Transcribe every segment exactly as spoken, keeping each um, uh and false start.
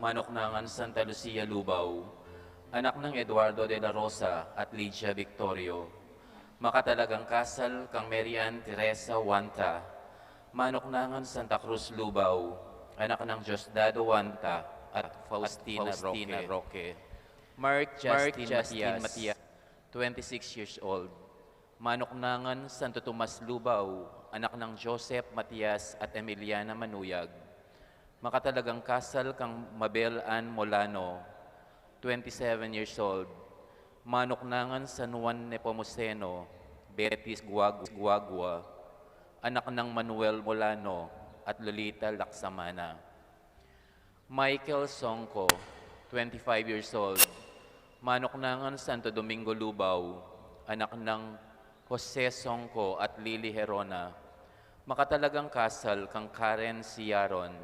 Manuknangan Santa Lucia Lubao, anak nang Eduardo de la Rosa at Lydia Victorio. Makatalagang kasal kang Mary Ann Teresa Wanta. Manuknangan Santa Cruz Lubao, anak nang Diosdado Wanta at Faustina Roque. Mark Justin Matias, twenty-six years old. Manuknangan Santo Tomas Lubao, anak nang Joseph Matias at Emiliana Manuyag. Makatalagang kasal kang Mabel Ann Molano, twenty-seven years old. Manuknangan San Juan Nepomuceno, Betis Guagu-, Guagua, anak nang Manuel Molano at Lolita Laksamana. Michael Songco, twenty-five years old. Manuknangan Santo Domingo Lubao, anak nang Jose Songco at Lily Herona. Makatalagang kasal kang Karen Siaron,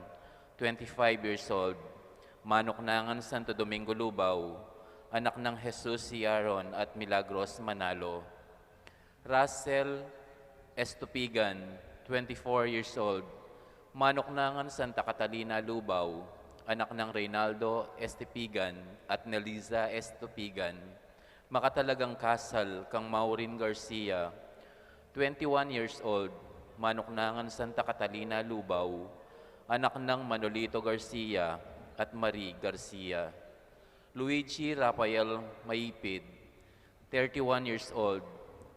twenty-five years old. Manuknangan Santo Domingo Lubao, anak nang Jesus Siaron at Milagros Manalo. Russell Estupigan, twenty-four years old. Manuknangan Santa Catalina Lubao, anak nang Reynaldo Estupigan at Neliza Estupigan. Makatalagang kasal kang Maureen Garcia, twenty-one years old. Manuknangan Santa Catalina Lubao, anak nang Manolito Garcia at Marie Garcia. Luigi Rafael Maipid, thirty-one years old,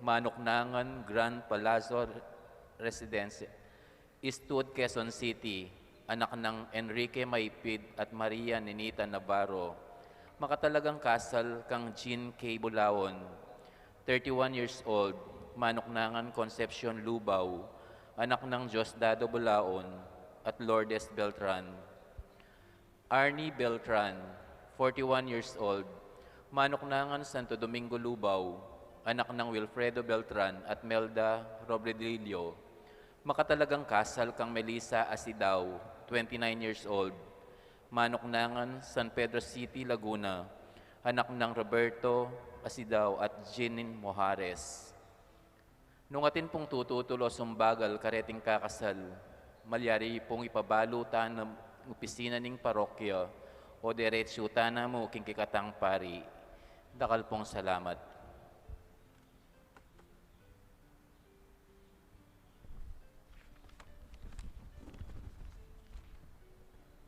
Manuknangan, Grand Palazzo Residence, Eastwood, Quezon City, anak nang Enrique Maipid at Maria Ninita Navarro. Makatalagang kasal kang Jean K. Bulaon, thirty-one years old, Manuknangan Concepcion Lubao, anak nang Diosdado Bulaon at Lourdes Beltran. Arnie Beltran, forty-one years old, Manuknangan Santo Domingo Lubao, anak nang Wilfredo Beltran at Melda Robledillo. Makatalagang kasal kang Melissa Asidao, twenty-nine years old, Manuknangan San Pedro City, Laguna, anak nang Roberto Asidao at Jeanine Mojares. Nung atin pung tututul o sumbagal kareting kakasal, malyari pung ipabalu ta na king opisina ning parokya o diretsu ta na mu king kekatang pari. Dakal pung salamat.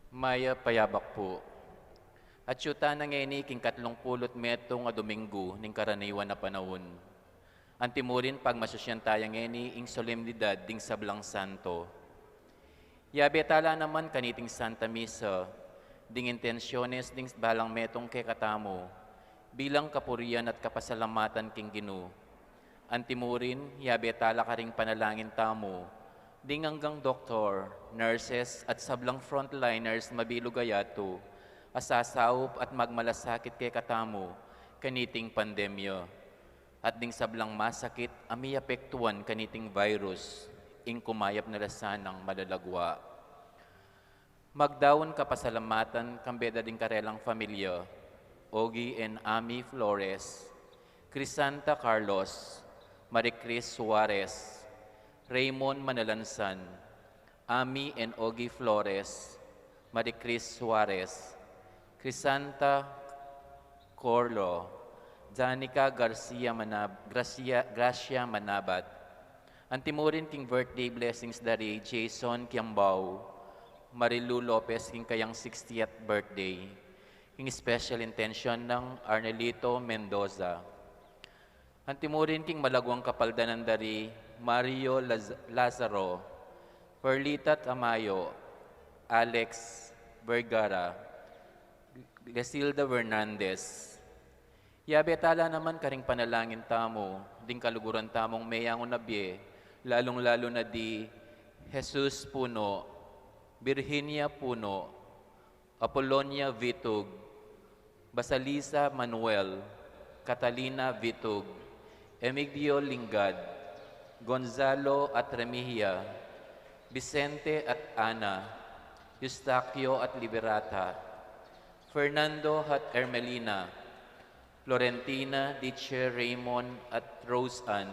Mayap a yabak pu. Atyu ta na ngeni king katlung pulu't metung a Dominggu ning karaniwan a panaun. Antimurin pagmasusyan taya ngeni ing solemnidad ding sablang santo. Yabe ta la naman kaniting Santa Misa, ding intensyones ding balang metung kekatamu, bilang kapurian at kapasalamatan king Ginu. Antimurin, yabe ta la karing panalangin tamu, ding anggang doktor, nurses, at sablang frontliners mabilug a yatu, a sasaup at magmalasakit kekatamu, kaniting pandemya. At ding sablang masakit a miapektuan kaniting virus, ing kumayap na la sanang malagwa. Magdaun kapasalamatan kambe da ding karelang familia, Ogie and Ami Flores, Crisanta Carlos, Maricris Suarez, Raymond Manalansan, Ami and Ogie Flores, Maricris Suarez, Crisanta Corlo, Danica Garcia Manab-, Gracia, Gracia Manabat. Antimurin king birthday blessings da ri Jason Kiambao, Marilu Lopez king kayang sixtieth birthday, king special intention nang Arnelito Mendoza. Antimurin king malagwang kapaldanan da ri Mario Laz-, Lazaro, Perlita Tamayo, Alex Vergara, Lesilda Fernandez. Yabe ta la naman karing panalangin tamu, ding kaluguran tamung meyangu na bie, lalung-lalu na di Jesus Puno, Virginia Puno, Apolonia Vitug, Basalisa Manuel, Catalina Vitug, Emigdio Lingad, Gonzalo at Remihia, Vicente at Ana, Eustaquio at Liberata, Fernando at Ermelina, Florentina, Diche, Raymond at Rose Ann,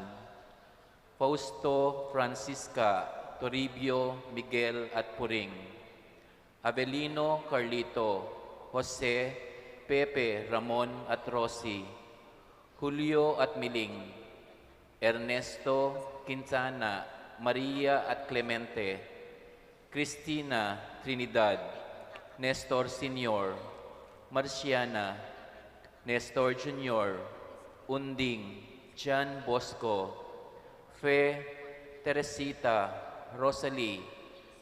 Fausto, Francisca, Toribio, Miguel at Puring, Avelino, Carlito, Jose, Pepe, Ramon at Rosie, Julio at Miling, Ernesto, Quintana, Maria at Clemente, Cristina, Trinidad, Nestor Senior, Marciana, Nestor Junior, Unding, John Bosco, Fe, Teresita, Rosalie,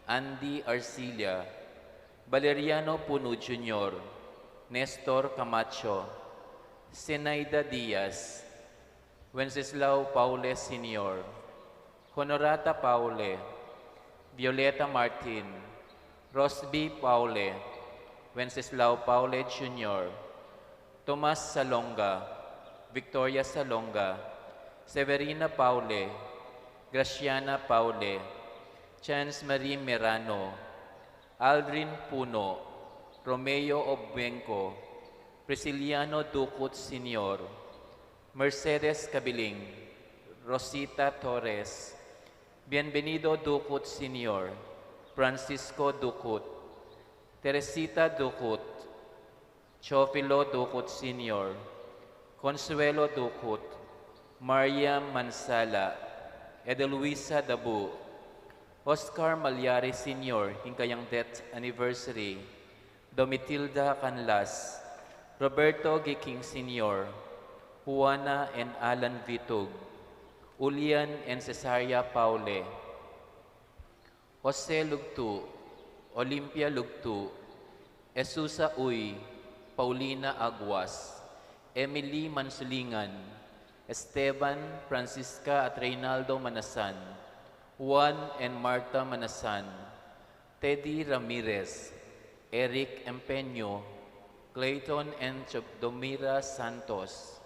Andy Arcilla, Valeriano Puno Junior, Nestor Camacho, Zenaida Diaz, Wenceslao Paule Senior, Honorata Paule, Violeta Martin, Rosby Paule, Wenceslao Paule Junior, Tomas Salonga, Victoria Salonga, Severina Paule, Graciana Paule, Chance Marie Merano, Aldrin Puno, Romeo Obuenco, Prisciliano Ducut Senior, Mercedes Cabiling, Rosita Torres, Bienvenido Ducut Senior, Francisco Ducut, Teresita Ducut, Teofilo Ducut Senior, Consuelo Ducut, Maria Mansala, Edeluisa Dabu, Oscar Malyari Senior, ing kayang death anniversary, Domitilda Canlas, Roberto Giking Senior, Juana and Alan Vitug, Ulian and Cesaria Paule, Jose Lugtu, Olympia Lugtu, Esusa Uy, Paulina Aguas, Emily Mansulingan, Esteban, Francisca at Reynaldo Manasan, Juan and Martha Manasan, Teddy Ramirez, Eric Empeño, Clayton and Chodomira Santos,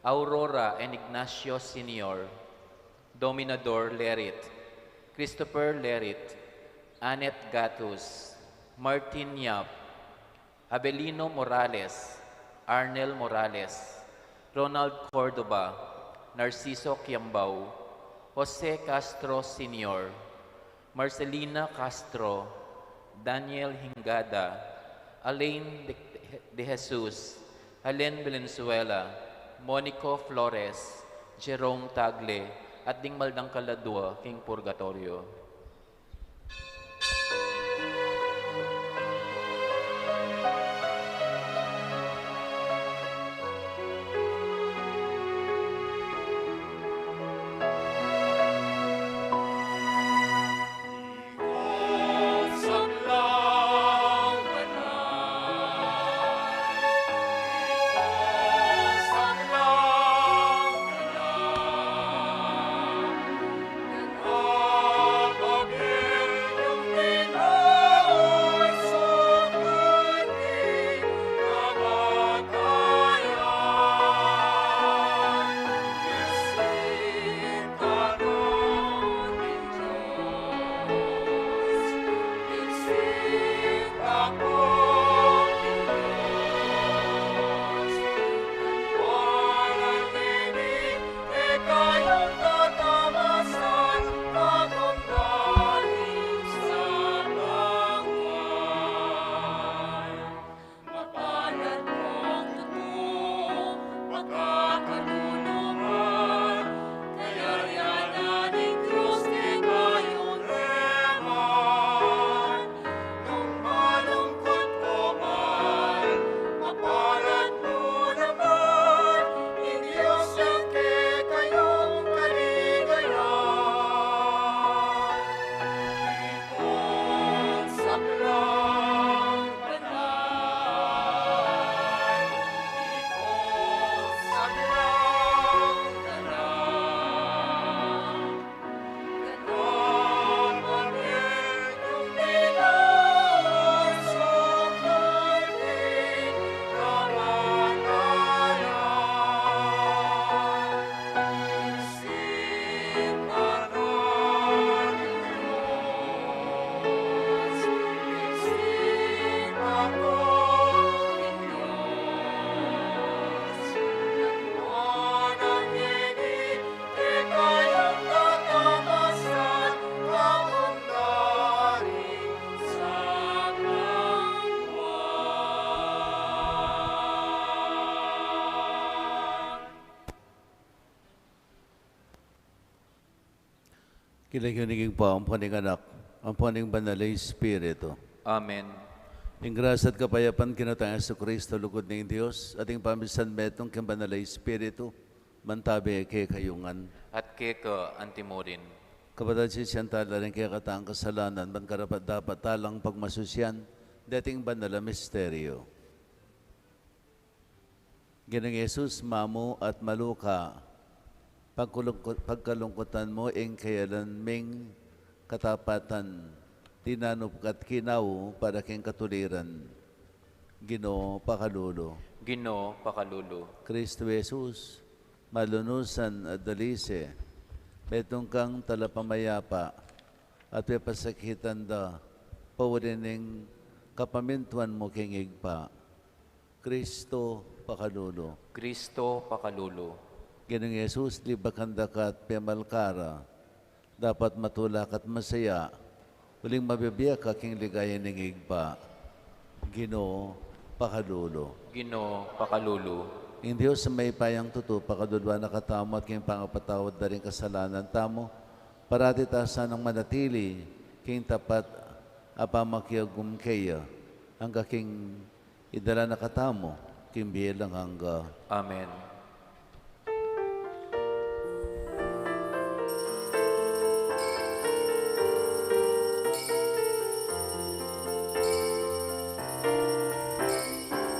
Aurora and Ignacio Senior, Dominador Lerit, Christopher Lerit, Annette Gatus, Martin Yap, Abelino Morales, Arnel Morales, Ronald Cordoba, Narciso Kiambao, Jose Castro Senior, Marcelina Castro, Daniel Hingada, Alain de, de Jesus, Helen Valenzuela, Monico Flores, Jerome Tagle, at ding maldangkal a dua king purgatoryo. King lagyu ning Ibpa, ampo ning Anak, ampo ning Banal a Espiritu. Amen. Ing grasya at kapayapan king Ginu tang Jesucristo, lugud ning Dios, at ing pamisan metung king Banal a Espiritu, mantabi kekayu ngan. At keka antimurin. Kapatad, sisian tala ring kekatang kasalanan, ban karapat-dapat talang pagmasusyan deting banal a misteryo. Ginung Jesus, mamu at maluka, pagkulungkut-, pagkalungkutan mu ing kayalan ming katapatan, dinanup ka at kinawu para king katuliran. Ginu, pakalulu. Ginu, pakalulu. Kristu Jesus, malunusan at dalise, metung kang talapamayapa, at pepasakitan da, pauli ning kapamintuan mu king Ibpa. Kristu, pakalulu. Kristu, pakalulu. Ginung Jesus, libakan da ka at pemalkara, dapat matula ka at masaya, uling mabibie ka king ligaya ning Ibpa. Ginu, pakalulu. Ginu, pakalulu. Ing Dios a mayupayang tutu, pakaluluan na katamu at king pangapatawad da ring kasalanan tamu, parati ta sanang manatili king tapat a pamakiagum keya, angga king idala na katamu king bie alang angga. Amen.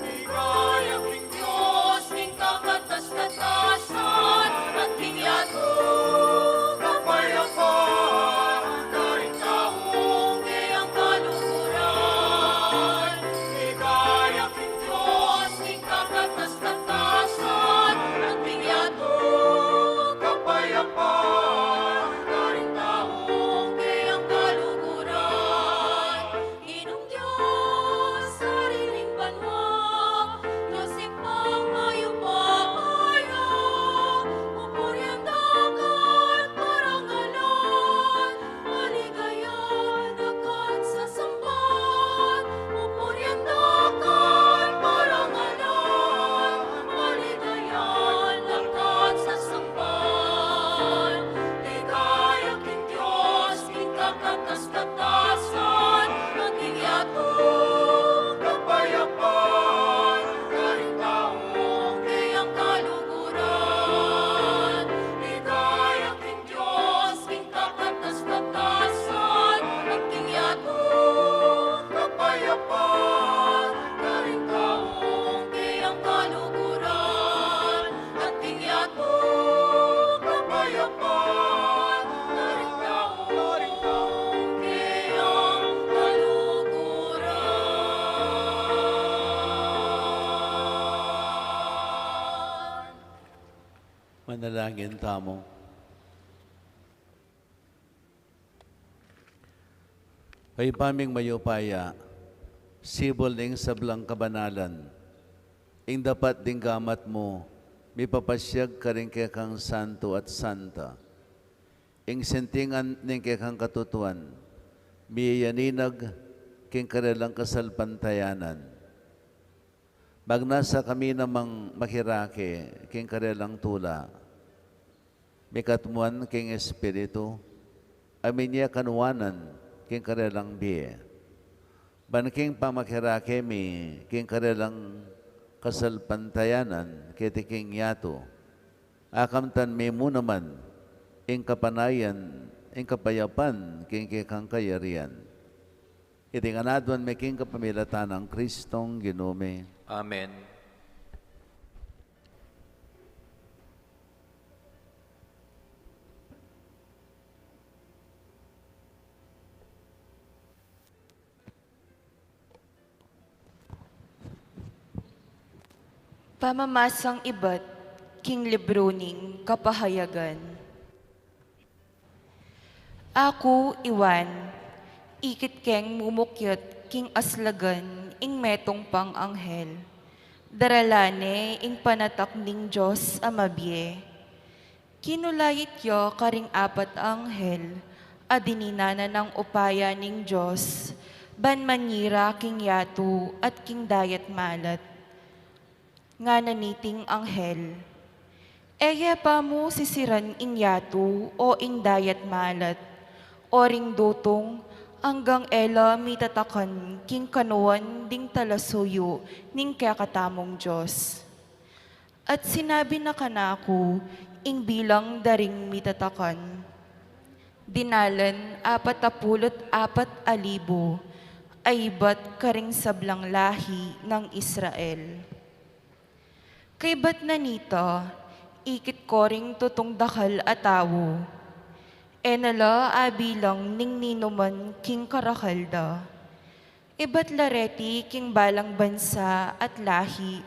Ligaya king Dios, king kakatas-katasan, at king yatu, kapayapan, karing taung keyang kaluguran. Ligaya king Dios, king kakatas-katasan, at king yatu, kapayapan, karing taung keyang kaluguran. Ginung Dios, Ari ning banua, Dios Ibpang mayupaya, pupurian da ka at parangalan, maligayan da ka at sasamban, pupurian da ka at parangalan, maligayan da ka at sasamban. Ligaya king Dios, king kakatas-katasan, at king yatu, kapayapan, karing taung keyang kaluguran. Ligaya king Dios, king kakatas-katasan, at king yatu, kapayapan, karing taung keyang kaluguran. At king yatu, kapayapan, karing taung keyang kaluguran. Manalangin tamu. O Ibpa ming mayupaya, sibul ning sablang kabanalan, ing dapat ding gamat mu, mipapasiag karing kekang santo at santa. Ing sentingan ning kekang katutuan, miyayaninag king karelang kasalpantayanan. Magnasa kami namang makirake king karelang tula. Mikatmuan king Espiritu, a minie kanuanan king karelang bie. Ban king pamakirake mi king karelang kasalpantayanan keti king yatu, akamtan mi mu naman ing kapanayan, ing kapayapan king kekang kayarian. Iti ngan aduan mi king kapamilatan nang Kristong Ginu mi. Amen. Pamamasang ibat king libru ning Kapahayagan. Aku, i Juan, ikit keng mumukyat king aslagan ing metung pang anghel. Daralan ne ing panatak ning Dios a mabie. Kinulait ya karing apat a anghel a dininan na nang upaya ning Dios ban manyira king yatu at king dayat malat. Ngana niting anghel, "E ye pa mu sisiran ing yatu o ing dayat malat, O ring dutung, anggang e la mitatakan king kanuan ding talasuyu ning kekatamung Dios. At sinabi na kanaku ing bilang da ring mitatakan, dinalan apatapulu't apat a libu a ibat karing sablang lahi nang Israel. Kaybat na nita, ikit ko ring tutung dakal a tau, e na la abilang ning ninuman king karakal da. Ibat la reti king balang bansa at lahi,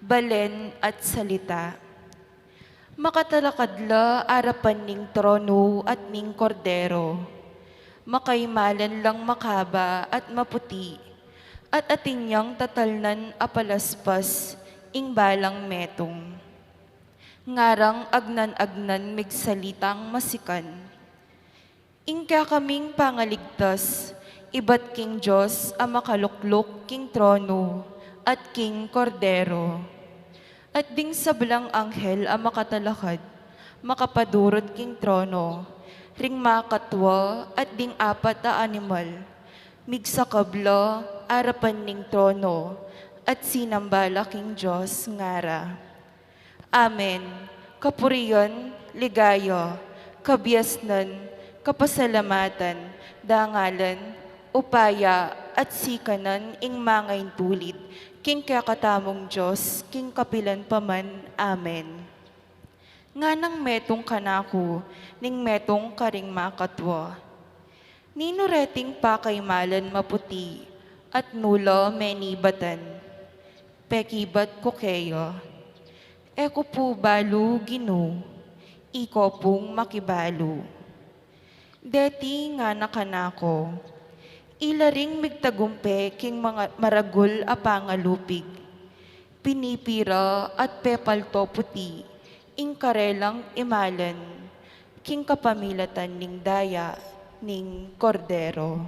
balen at salita. Makatalakad la arapan ning trono at ning Kordero. Makaimalan lang makaba at maputi, at atin yang tatalnan a palaspas ing balang metung. Ngarang agnan-agnan migsalitang masikan. Ing kekaming pangaligtas, ibat king Dios a makalukluk king trono at king Kordero. At ding sablang anghel a makatalakad, makapadurut king trono, ring makatwa at ding apat a animal, migsakab la arapan ning trono, at sinamba la king Dios, ngara: Amen. Kapurian, ligaya, kabiasnan, kapasalamatan, dangalan, upaya, at sikanan ing mangaintulid king kekatamung Dios king kapilan pa man. Amen. Nganang metung kanaku ning metung karing makatwa: Ninu reting pakaimalan maputi at nu la menibatan? Pekibat ku keya: E ku pu balu, Ginu, iko pung makibalu. Deti ngana kanaku: Ila ring migtagumpe king manga-, maragul a pangalupig, pinipira at pepalto puti ing karelang imalan king kapamilatan ning daya ning Kordero.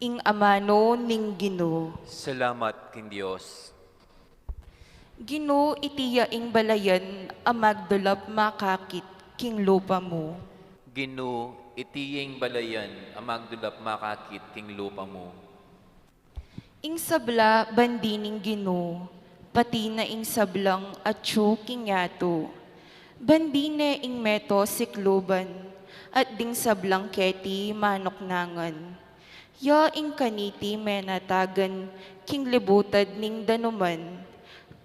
Ing amanu ning Ginu. Salamat king Dios. Ginu, iti ya ing balayan a magdulap makakit king lupa mu. Ginu, iti ya ing balayan a magdulap makakit king lupa mu. Ing sabla bandi ning Ginu, pati na ing sablang atyu king yatu. Bandi ne ing meto sikluban, at ding sablang keti manuknangan. Ya ing kaniti menatagan king libutad ning danuman,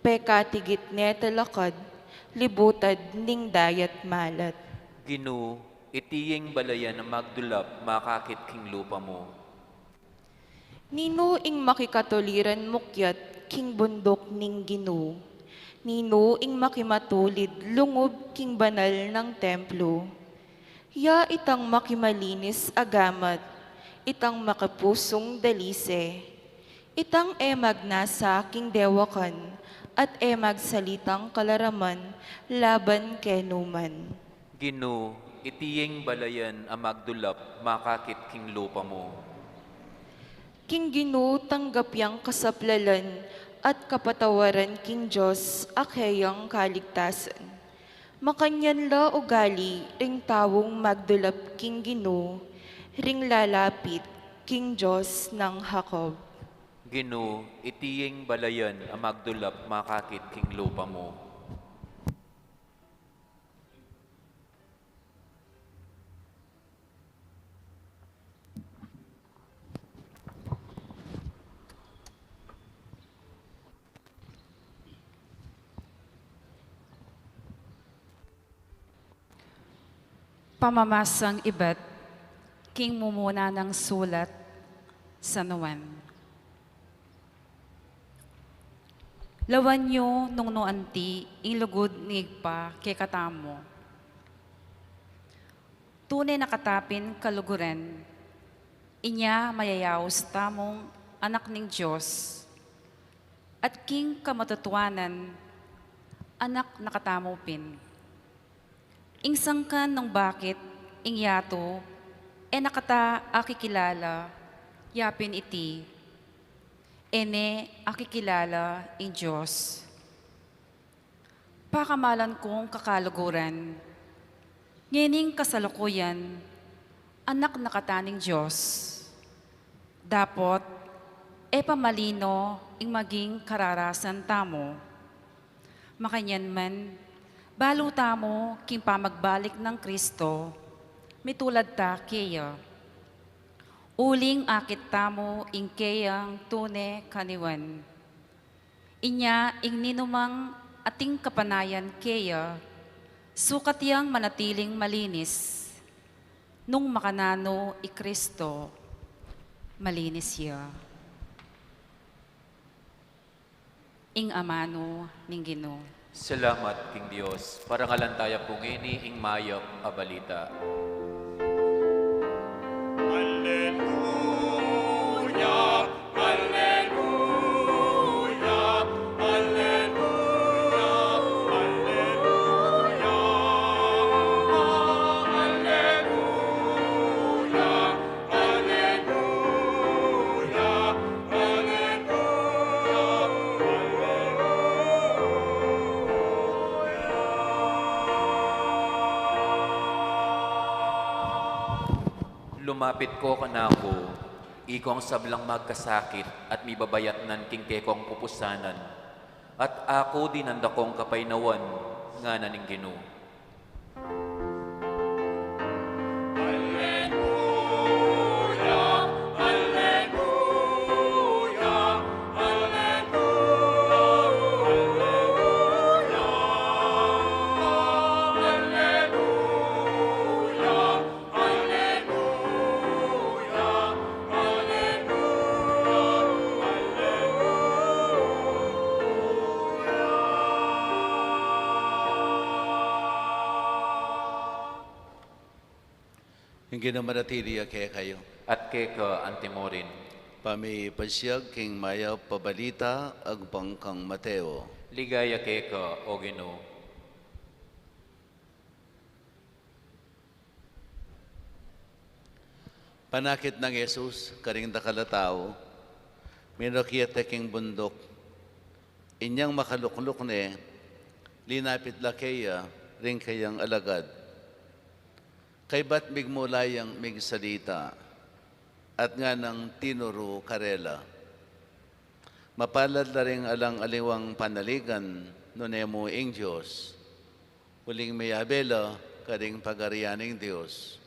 pekatigit ne talakad libutad ning dayat malat. Ginu, iti ya ing balayan a magdulap makakit king lupa mu. Ninu ing makikatuliran mukyat king bunduk ning Ginu? Ninu ing makimatulid lungub king banal nang templo? Ya itang makimalinis a gamat, itang makipusung dalise, itang e magnasa king dewakan, at e magsalitang kalaraman laban kenu man. Ginu, iti ya ing balayan a magdulap makakit king lupa mu. King Ginu tanggap yang kasaplalan at kapatawaran king Dios a keyang kaligtasan. Makanyan la ugali ring taung magdulap king Ginu, ring lalapit king Dios nang Jacob. Ginu, iti ya ing balayan a magdulap makakit king lupa mu. Pamamasang ibat king mumuna nang sulat San Juan. Lawan yu nung nu anti ing lugud ning Ibpa kekatamu. Tune na kata pin kaluguran, inya mayayaus tamung anak ning Dios, at king kamatutuanan, anak na katamu pin. Ing sangkan nung bakit ing yatu e na kata akikilala, ya pin iti, e ne akikilala ing Dios. Pakamalan kung kakaluguran, Ngening kasalukuyan, anak na kata ning Dios. Dapot, e pa malino ing maging kararasan tamu. Makanyan man, balu tamu king pamagbalik nang Kristo, mitulad ta keya. Uling akit tamu ing keyang tune kaniwan. Inya ing ninumang ating kapanayan keya, sukat yang manatiling malinis. Nung makananu i Kristo, malinis ya. Ing amanu ning Ginu. Salamat king Dios. Parangalan taya pu ngeni ing mayap a balita. Alleluia, alleluia, alleluia, alleluia, alleluia, alleluia, alleluia. Lumapit ko kanaku, ikong sablang magkasakit at mibabayatnan king kekong pupusanan, at aku dinan da kong kapaynawan, ngana ning Ginu. Ing Ginu manatili ya kekayu. At keka antimurin. Pamipasyag king mayap a balita agpang kang Mateo. Ligaya keka, O Ginu. Panakit nang Jesus karing dakal a tau, minakyat ya king bunduk. Inyang makalukluk ne, linapit la keya ring keyang alagad. Kaybat migmula yang migsalita, at nganang tinuru karela, "Mapalad la ring alang aliwang panaligan, nune mu ing Dios, uling miyabe la karing pagarian ning Dios.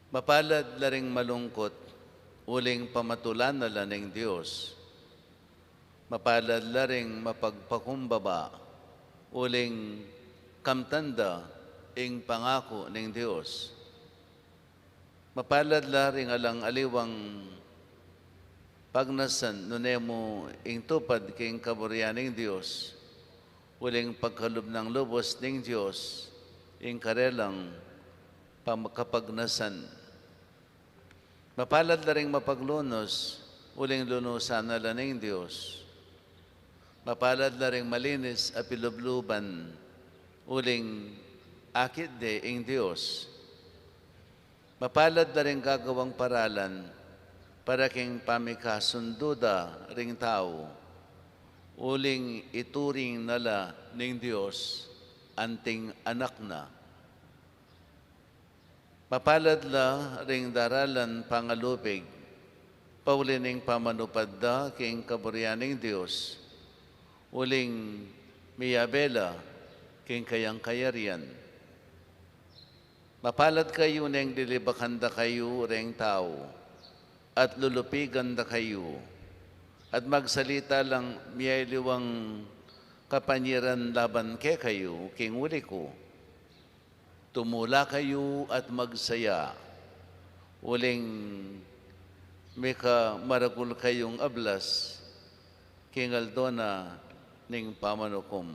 Mapalad la ring malungkut, uling pamatulan na la ning Dios. Mapalad la ring mapagpakumbaba, uling kamtan da ing pangaku ning Dios. Mapalad la ring alang aliwang pagnasan, nune mu ing tupad king kaburian ning Dios, uling pagkalub nang lubus ning Dios ing karelang pam-, kapagnasan. Mapalad la ring mapaglunus, uling lunusan na la ning Dios. Mapalad la ring malinis a pilubluban, uling akit de ing Dios. Mapalad la ring gagawang paralan para king pamikasundu da ring tau, uling ituring na la ning Dios anting anak na. Mapalad la ring daralan pangalupig, pauli ning pamanupad da king kaburian ning Dios, uling miyabe la king kayang kayarian. Mapalad kayu neng lilibakan da kayu reng tau, at lulupigan da kayu, at magsalita lang miyaliwang kapanyiran laban kekayu king uli ku. Tumula kayu at magsaya, uling mika maragul kayung ablas king aldo na ning pamanukum."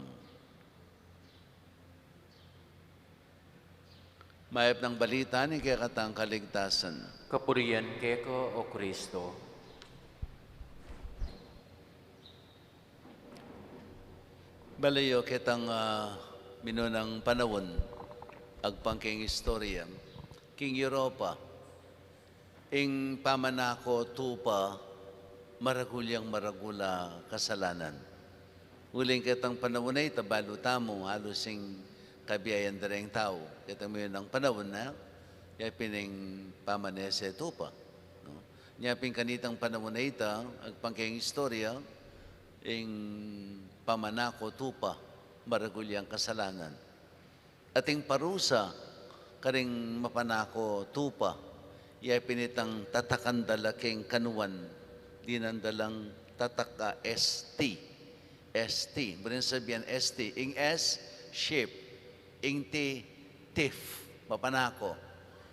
Mayap nang balita ning kekatang kaligtasan. Kapurian keka, O Kristo. Balayo ketang, ah, minunang panaun, agpang king istorya, king Europa, ing pamanako tupa, maragul yang maragul a kasalanan. Uling ketang panaun a ita, balu tamu, halus ing kabiayan da reng tau. Keta mu ing panaun na, ya pin ing pamanese tupa, no? Nya pin kanitang panaun a ita, agpang keng istorya, ing pamanako tupa, maragul yang kasalanan. At ing parusa karing mapanako tupa, ya pin itang tatakan da la keng kanuan, dinan da lang tatak a S T. S T. Buri nang sabian S T. Ing S, sheep. Ing T, thief. Mapanako.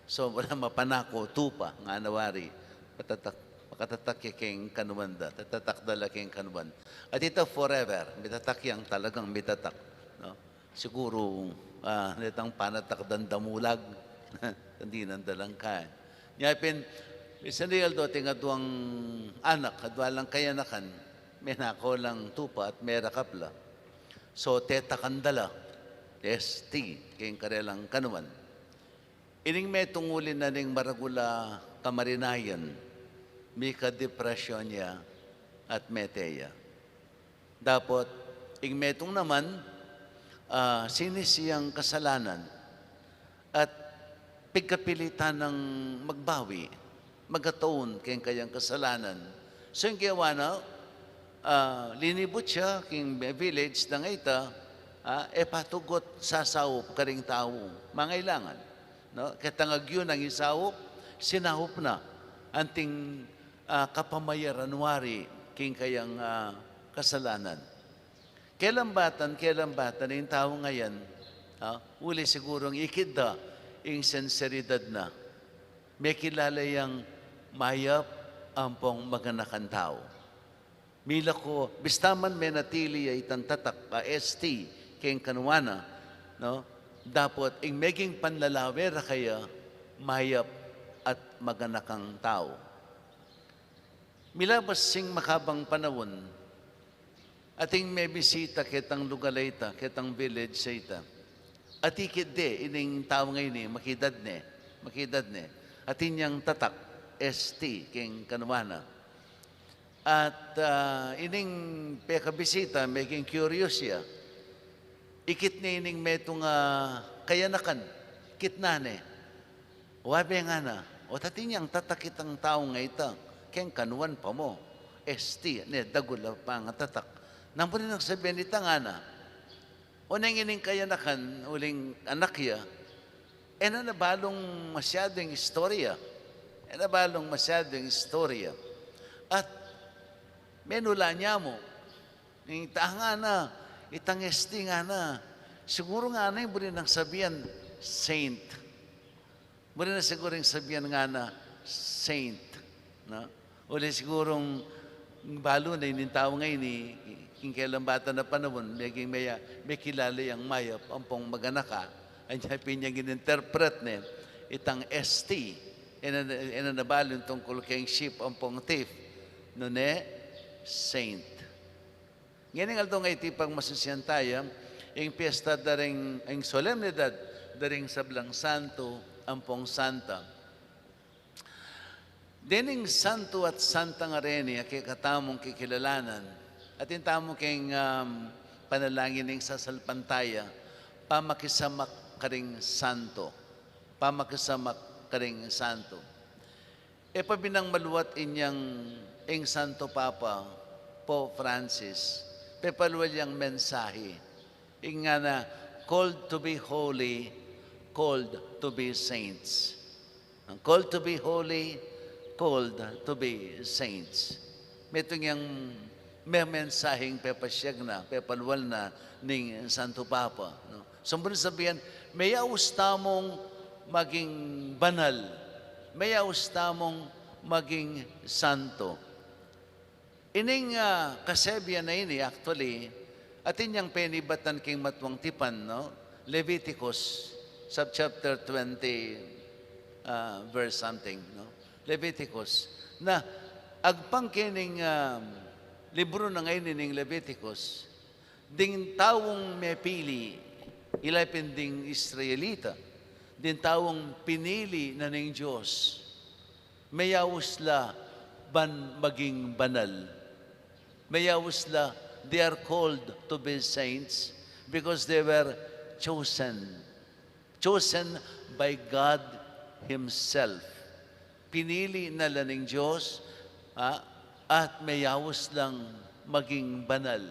So, buri nang mapanako tupa, ngana wari. Patatak, makatatak ya keng kanuan da. Tatatak da la keng kanuan. At ita forever. Mitatak yang talagang mitatak. No? Siguru, ah, netang panatak dang damulag. Dinan da lang kan. Nya pin, misan da aldo ating aduang anak, adua lang kayanakan, menako lang tupa at merakap la. So, tetakan da la, S T, keng karelang kanuan. Ining metung uli na ning maragul a kamarinayan, mika-depresyon ya at mete ya. Dapot, ing metung naman, ah, sinis yang kasalanan at pigkapilitan nang magbawi, mag-atone keng kayang kasalanan. So, ing gewa na, ah, linibut ya king village dang ita, ah, e patugut sasaup karing tau mangailangan, no? Ketang agyu nang isaup, sinaup na anting, ah, kapamayaran wari king kayang, ah, kasalanan. Kelambatan, kelambatan ing tau ngayan, ah, uli sigurung ikit da ing sinseridad na. Mekilala yang mayap ampong maganakang tau. Mila ku, bista man menatili ya itang tatak a S T keng kanuan na, no? Dapot ing meging panlalawe ra kaya mayap at maganakang tau. Milabas sing makabang panaun, ating mebisita ketang lugal a ita, ketang village a ita. At ikit de, ining tau ngeni, makidad ne, makidad ne. Atin yang tatak, S T, keng kanuan na. At, ah, ining pekabisita, meging curious ya. Ikit ne ining metung a kayanakan, kitnan ne. Wa be ngana, o tating yang tatak itang tau a ita, keng kanuan pa mu, S T, ne, dagul a pangatatak. Nanu buri nang sabian nita ngana, o neng ining kayanakan, uling anak ya, e na na balung masyadu ing istorya. E na balung masyadu ing istorya. At menula ne mu, ning ta ngana, itang S T ngana, siguru ngana ing buri nang sabian saint. Buri na sigurung sabian ngana saint, no? Uli sigurung balu na ining tau ngeni, king kelambatan a panaun, meging meya, mekilala yang mayap ampong maganaka. Anya pin yang in-interpret ne, itang S T, e na, e na na balu ing tungkul keng sheep ampong thief, nune saint. Ngening aldo a iti pagmasusian taya, ing piesta da ring, ing solemnidad da ring sablang santo ampong santa. Dening santo at santa a reni a kekatamung kikilalanan, atin tamu keng, um, panalangin ning sasalpantaya, pamakisamak karing santo. Pamakisamak karing santo. E pa binang maluat inyang ing Santo Papa, Pope Francis, pepalual yang mensahe. Ing ngana, "Called to be holy, called to be saints." Ang called to be holy, called to be saints. Metung yang memensaheng pepasiag na, pepalual na ning Santo Papa, no? Sumbu na sabian, meyaus tamung maging banal, meyaus tamung maging santo. Ining, ah, kasebian a ini, actually, atin yang penibatan king matuang tipan, no? Leviticus, subchapter twenty, ah, verse something, no? Leviticus. Na, agpang kening, ah, libru na ngeni ning Leviticus, ding taung mepili, ila pin ding Israelita, ding taung pinili na ning Dios, meyaus la ban maging banal. Meyaus la, they are called to be saints because they were chosen. Chosen by God Himself. Pinili na la ning Dios, ah, at meyaus lang maging banal.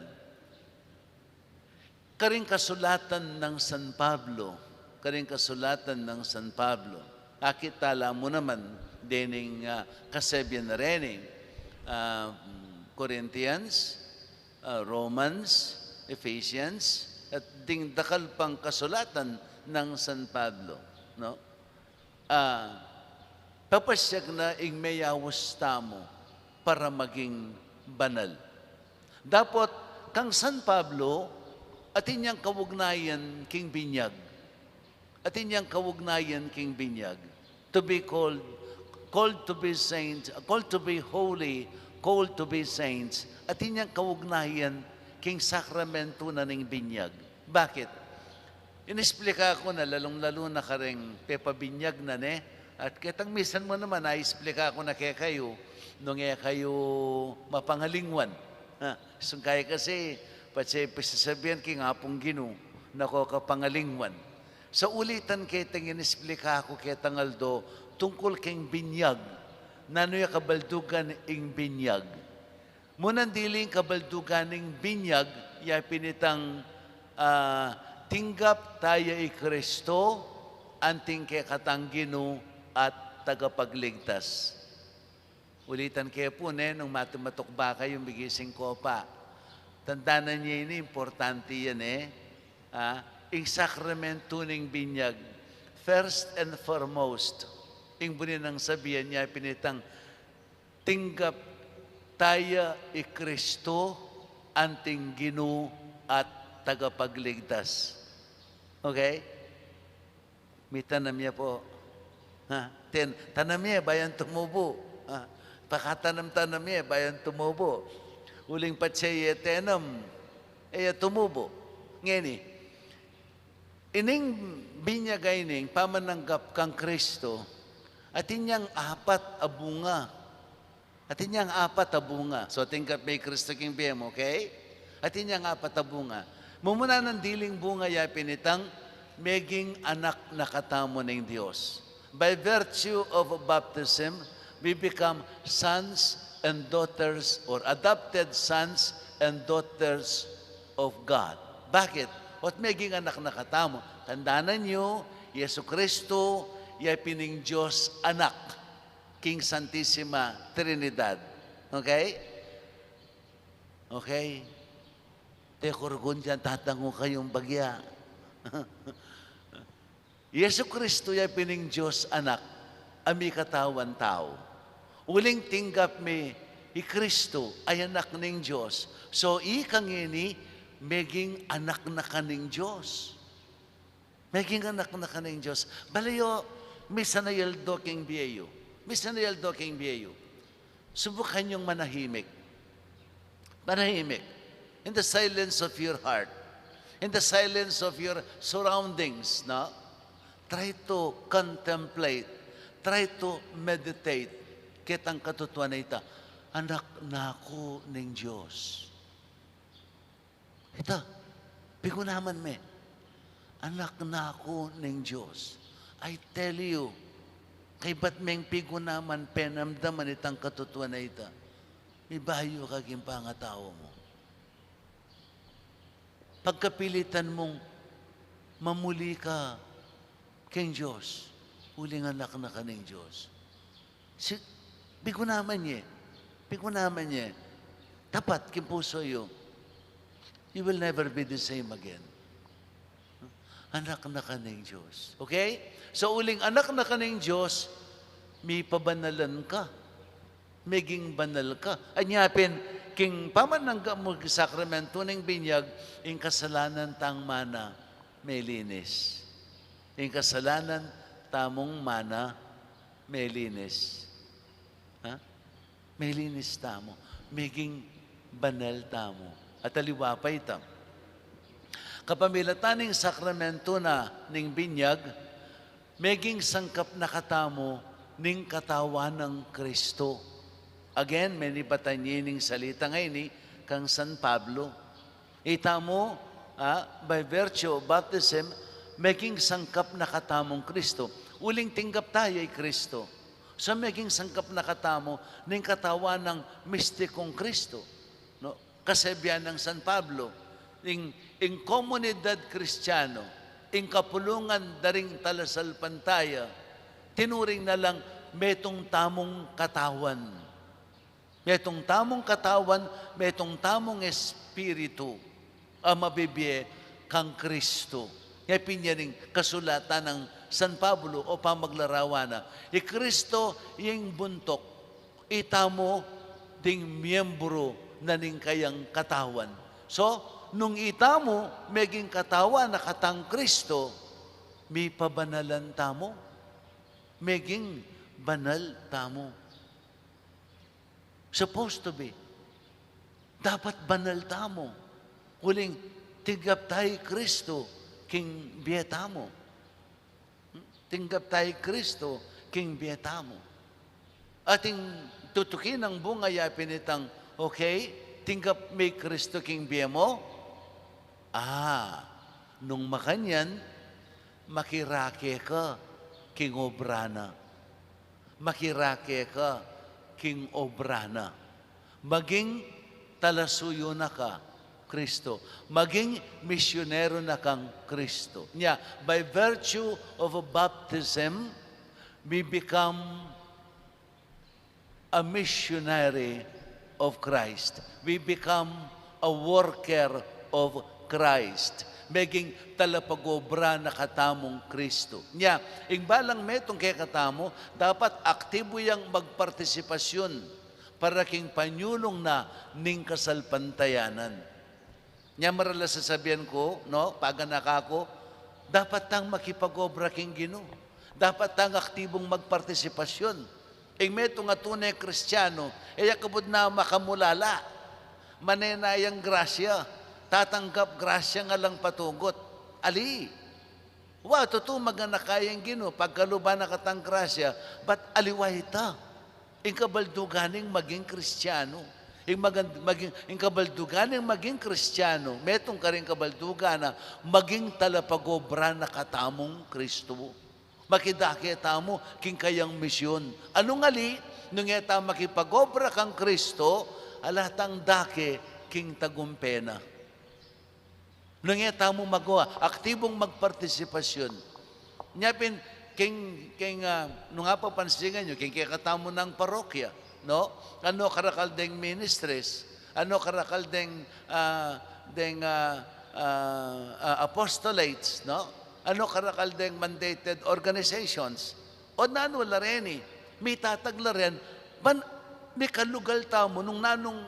Karing kasulatan nang San Pablo, karing kasulatan nang San Pablo, akit tala mu naman dening, ah, kasebian na reni, ah, Corinthians, ah, Romans, Ephesians, at ding dakal pang kasulatan nang San Pablo, no? Ah, papasyag na ing meyaus tamu para maging banal. Dapot kang San Pablo, atin yang kaugnayan king binyag. Atin yang kaugnayan king binyag. To be called, called to be saints, called to be holy, called to be saints. Atin yang kaugnayan king sakramento na ning binyag. Bakit? Inisplika ku na, lalung-lalu na kareng pepabinyag na, ne? At ketang misan mu naman, aisplika ku na kekayu, nung e kayu mapangalingwan. Ha, sungkay kasi, patse pisasabian king Apung Ginu, nako kapangalingwan. Sa ulitan ketang inisplika ku ketang aldo, tungkul keng binyag, nanu ya kabaldugan ing binyag. Munang diling kabaldugan ning binyag, ya pin itang, ah, tinggap taya i Kristo, anting kekatang Ginu at tagapagligtas. Ulitan ke pu, ne, nung matumatuk ba kayu miging singkopa. Tandanan ye ini, importante yan, e. Ah, ing sakramento ning binyag, first and foremost, ing buri nang sabian ya pin itang tinggap taya i Kristo anting Ginu at tagapagligtas. Okay? Mitanam ya pu. Ha? Ten, tanam ya, bayu yang tumubu. Ha? Pakatanam-tanam ya, bayu yang tumubu. Uling patse ye tenam, e ya tumubu. Ngeni, ining binyag a ini, pamananggap kang Kristo, atin yang apat a bunga. Atin yang apat a bunga. So, tinggap me i Kristo king bie mu, okay? Atin yang apat a bunga. Mumuna nang diling bunga ya pin itang meging anak na katamu ning Dios. By virtue of baptism, we become sons and daughters or adopted sons and daughters of God. Bakit? Ot meging anak na katamu. Tandanan yu, Jesucristo, ya pin ing Dios Anak king Santisima Trinidad. Okay? Okay? Te, kurgun dyan, tatangu kayung bagya. Jesucristo ya pin ing Dios Anak a mikatawan tau. Uling tinggap me i Kristo a Anak ning Dios. So, ika ngeni, meging anak na ka ning Dios. Meging anak na ka ning Dios. Balayo, misan a aldo king bie yu. Misan a aldo king bie yu. Subukan yung manahimik. Manahimik. In the silence of your heart. In the silence of your surroundings, no? Try to contemplate. Try to meditate. Ketang katutuan a ita, anak na ku ning Dios. Ita, pigunaman me. Anak na ku ning Dios. I tell you, kaybat meng pigunaman, penamdaman itang katutuan a ita, mibayu ka king pangatau mu. Pagkapilitan mung mamuli ka king Dios, uling anak na ka ning Dios. Si, pigunaman ye. Pigunaman ye. Tapat king pusu yu. You will never be the same again. Anak na ka ning Dios. Okay? So, uling anak na ka ning Dios, mipabanalan ka. Meging banal ka. Anya pin, king pamananggap mu king sakramento ning binyag, ing kasalanan tang mana, melinis. Ing kasalanan tamung mana, melinis. Ha? Melinis tamu. Meging banal tamu. At aliwa pa ita, kapamilatan ning sakramento na ning binyag, meging sangkap na katamu ning katawan nang Kristo. Again, menibatan ye ning salita ngeni kang San Pablo. Ita mu, Ah, by virtue of baptism, meging sangkap na katamung Kristo. Uling tinggap taya i Kristo. So, meging sangkap na katamu ning katawan nang mistikung Kristo. No? Kasabian nang San Pablo, ing, ing komunidad Kristiano, ing kapulungan da ring talasalpantaya, tinuring na lang metung tamung katawan. Metung tamung katawan, metung tamung espiritu a mabibie kang Kristo. Nya pin ya ning kasulatan nang San Pablo o pamaglarawan na, i Kristo ing buntuk, itamu ding miyembru na ning kayang katawan. So, nung itamu meging katawan na katang Kristo, mipabanalan tamu, meging banal tamu. Supposed to be. Dapat banal tamu. Uling tinggap taya i Kristo king bie tamu. Hmm? Tinggap taya i Kristo king bie tamu. Atin tutuki nang bunga ya pin itang, okay, tinggap me i Kristo king bie mu? Ah, nung makanyan, makirake ka king obra na. Makirake ka king obra na. Maging talasuyu na kang Kristo. Maging misyonero na kang Kristo. Nya, by virtue of a baptism, we become a missionary of Christ. We become a worker of Christ. Meging talapag-obra na katamung Kristo. Nya, ing balang metung kekatamu, dapat aktibu yang magpartisipasyon para king panyulung na ning kasalpantayanan. Nya marala sasabian ku, no, paganaka ku, dapat tang makipag-obra king Ginu. Dapat tang aktibung magpartisipasyon. Ing metung a tune Kristiano, e ya kabud na makamulala. Manenayang grasya, tatanggap grasya nga lang patugut. Ali, wa, tutu maganaka yang Ginu, pagkaluban na katang grasya, but aliwa ita. Ing kabaldugan ning maging Kristiano. Ing magan-, maging, ing kabaldugan ning maging Kristiano, metung karing kabaldugan na maging talapag-obra na katamung Kristo. Makidake tamu king kayang misyon. Nung ali, nung e ta makipag-obra kang Kristo, ala tang dake king tagumpe na. Nung e tamu magawa, aktibung magpartisipasyon. Nya pin, king, king, ah, nung apapansin yu, king kekatamu nang parokya, no? Anu karakal deng ministries, anu karakal deng, ah, deng, ah, ah, ah, apostolates, no? Anu karakal deng mandated organizations. O nanu la reni, mitatag la ren, ban mikalugal tamu nung nanung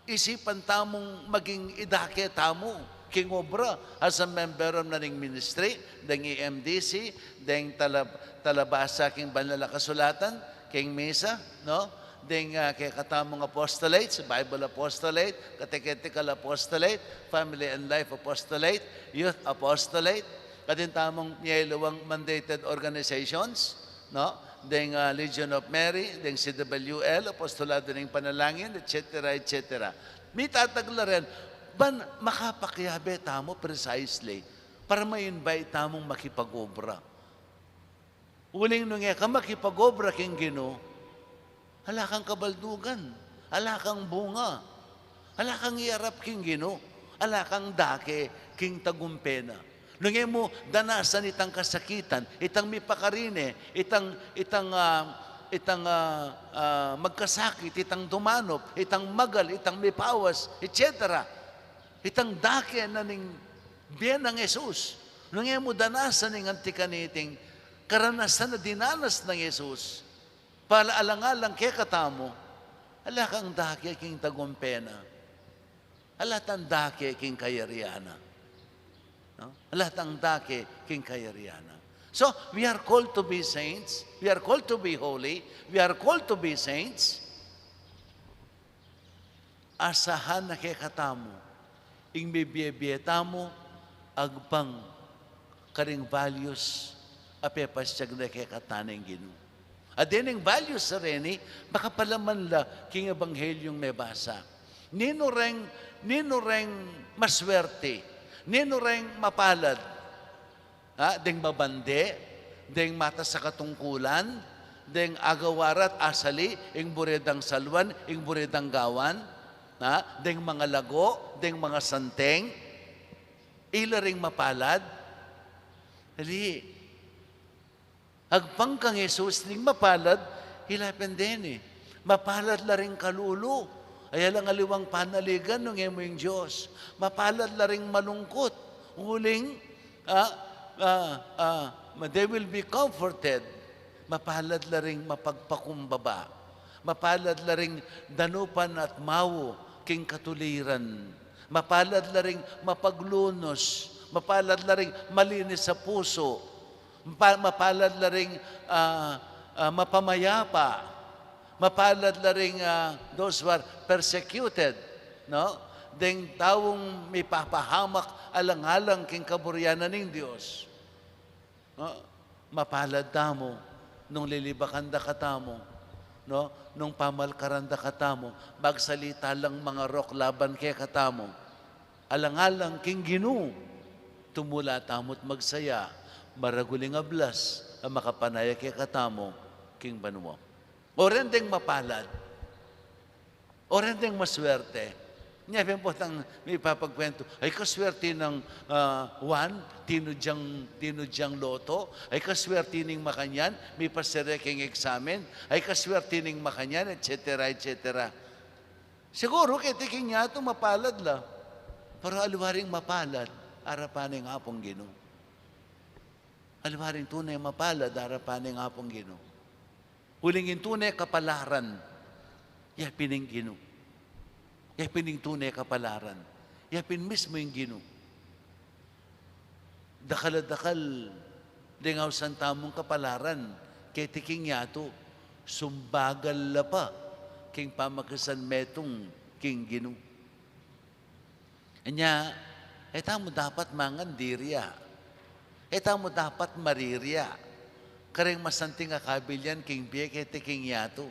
isipan tamung maging idake tamu king obra as a member na ning ministry, deng E M D C, deng tala-, talabasa king Banal a Kasulatan, king misa, no? Deng, ah, kekatamung apostolates, Bible apostolate, catechetical apostolate, family and life apostolate, youth apostolate, atin tamung miyayaliwang mandated organizations, no? Deng, ah, Legion of Mary, deng C W L, Apostolado ning Panalangin, et cetera, et cetera. Mitatag la ren, ban makapakiabe tamu precisely para ma-invite tamung makipag-obra. Uling nung e ka makipag-obra king Ginu, ala kang kabaldugan, ala kang bunga, ala kang iyarap king Ginu, ala kang dake king tagumpe na. Nung e mu danasan itang kasakitan, itang mipakarine, itang, itang, ah, itang, ah, ah, magkasakit, itang dumanup, itang magal, itang mipawas, et cetera. Itang dake na ning bie nang Jesus. Nung e mu danasan ing anti kaniting karanasan a dinanas nang Jesus, pala alang-alang kekatamu, ala kang dake king tagumpe na. Ala tang dake king kayarian na. No? Ala tang dake king kayarian na. So, we are called to be saints. We are called to be holy. We are called to be saints. Asahan na kekatamu ing mibie-bie tamu agpang karing values a pepasyag na kekatamu ning Ginu. At dening values a reni, makapalaman la king Ebanghelyung mebasa. Ninu reng, ninu reng maswerte, Ninu reng mapalad? Ha, deng mabande, deng matas a katungkulan, deng agawa ra at asali, ing buri dang salwan, ing buri dang gawan, ha, deng mangalago, deng mangasanteng, ila ring mapalad? Ali, agpang kang Jesus, ding mapalad, ila pin deni. Mapalad la ring kalulu. Ay alang aliwang panaligan nung e mu ing Dios. Mapalad la ring malungkut. Uling, ah, ah, ah, they will be comforted. Mapalad la ring mapagpakumbaba. Mapalad la ring danupan at mau king katuliran. Mapalad la ring mapaglunus. Mapalad la ring malinis a pusu. Mapa-, mapalad la ring, ah, ah, mapamayapa. Mapalad la ring, ah, those who are persecuted, no? Deng taung mipapahamak alang-alang king kaburian na ning Dios. No? Mapalad tamu nung lilibakan da katamu, no? Nung pamalkaran da katamu, magsalita lang mangarok laban kekatamu. Alang-alang king Ginu, tumula tamu't magsaya, maragul ing ablas a makapanaya kekatamu king banua. O ren deng mapalad, o ren deng maswerte. Nya pin potang mipapagkuwentu, ay kaswerte nang, ah, Juan, tinud yang, tinud yang loto, ay kaswerte ning makanyan, mipase re king eksamen, ay kaswerte ning makanyan, et cetera, et cetera. Siguru keti king yatu mapalad la. Pero aliwa ring mapalad arapan ning Apung Ginu. Aliwa ring tune mapalad arapan ning Apung Ginu. Uling ing tune kapalaran, ya pin ing Ginu. Ya pin ing tune kapalaran, ya pin mismu ing Ginu. Dakal a dakal deng ausan tamung kapalaran keti king yatu, sumbagal la pa king pamakisan metung king Ginu. Nya, e tamu dapat mangandiria. E tamu dapat mariria kareng masanting a kabilian king bie keti king yatu.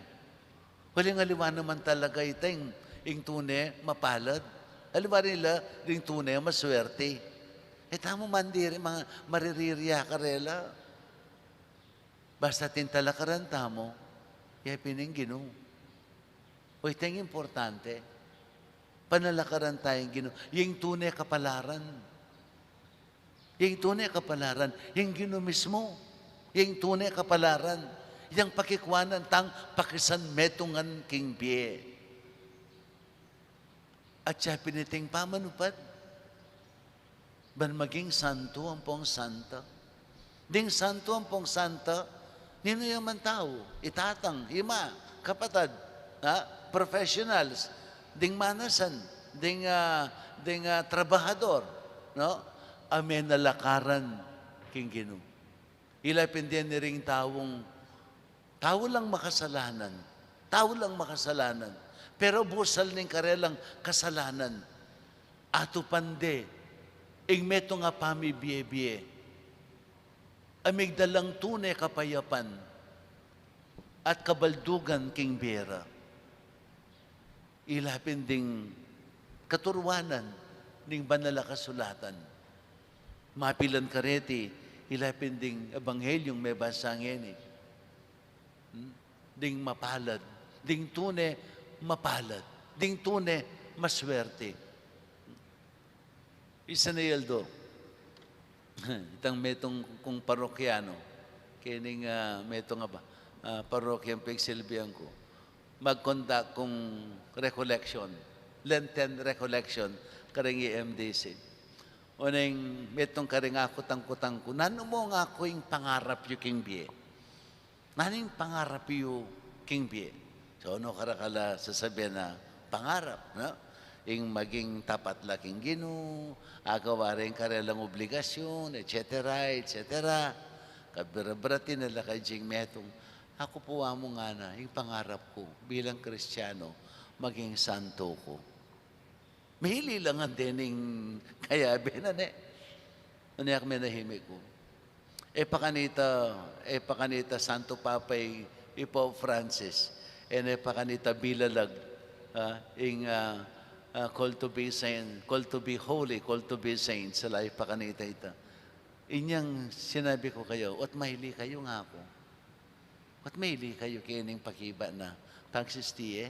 Uling aliwa naman talaga ita ing, ing tune mapalad. Aliwa rin la ring tune maswerte. E tamu mandiri, ma-, maririria karela. Basta ing talakaran tamu, ya pin ing Ginu. O, ita ing importante. Panalakaran taya ing Ginu. Ing tune kapalaran. Ing tune kapalaran, ing Ginu mismu. Ing tune kapalaran, yang pakikuanan tang pakisanmetungan king bie. At ya pin iting pamanupad, ban maging santo ampong santa. Ding santo ampong santa, ninu ya man tau, itatang, ima, kapatad, ha? Professionals, ding manasan, ding, ah, ding, ah, trabahador, no? A menalakaran king Ginu. Ila pin deni ring taung, tau lang makasalanan, tau lang makasalanan, pero busal ning karelang kasalanan, atupan de ing metung a pamibie-bie a migdalang tune kapayapan at kabaldugan king bie ra. Ila pin ding katuruanan ning Banal a Kasulatan. Mapilan kareti, ila pin ding Ebanghelyo mebasa ngeni. Hmm? Ding mapalad, ding tune mapalad, ding tune maswerte. Isa na yaldo, itang metung kung parokyano, kening, ah, metung a ba, ah, parokyang pagsilbian ku, mag-conduct kung recollection, Lenten recollection, kareng E M D C. Oneng metung kareng akutang-kutang ku, nanu mu nga ku ing pangarap yu king bie? Nanu ing pangarap yu king bie? So, nu karakal a sasabian a pangarap, no? Ing maging tapat la king Ginu, agawa ring karelang obligasyun, et cetera, et cetera. Kabira-biratin na la kayang metung. Aku pu, Amu, ngana, ing pangarap ku bilang Kristiano, maging santo ku. Mili la ngan dening kayabe na ne. Nune ak menahimik ku. E pa kanita, e pa kanita Santo Papa i, i Pope Francis. E ne pa kanita bilalag, ah, ing, ah, Ah, call to be saint, call to be holy, call to be saint. Sa life pa kanita ita. Inyang sinabi ku kayu, "Ot maili kayu?" ngana ku. "Ot maili kayu keni ing pakibat na pagsisti e?"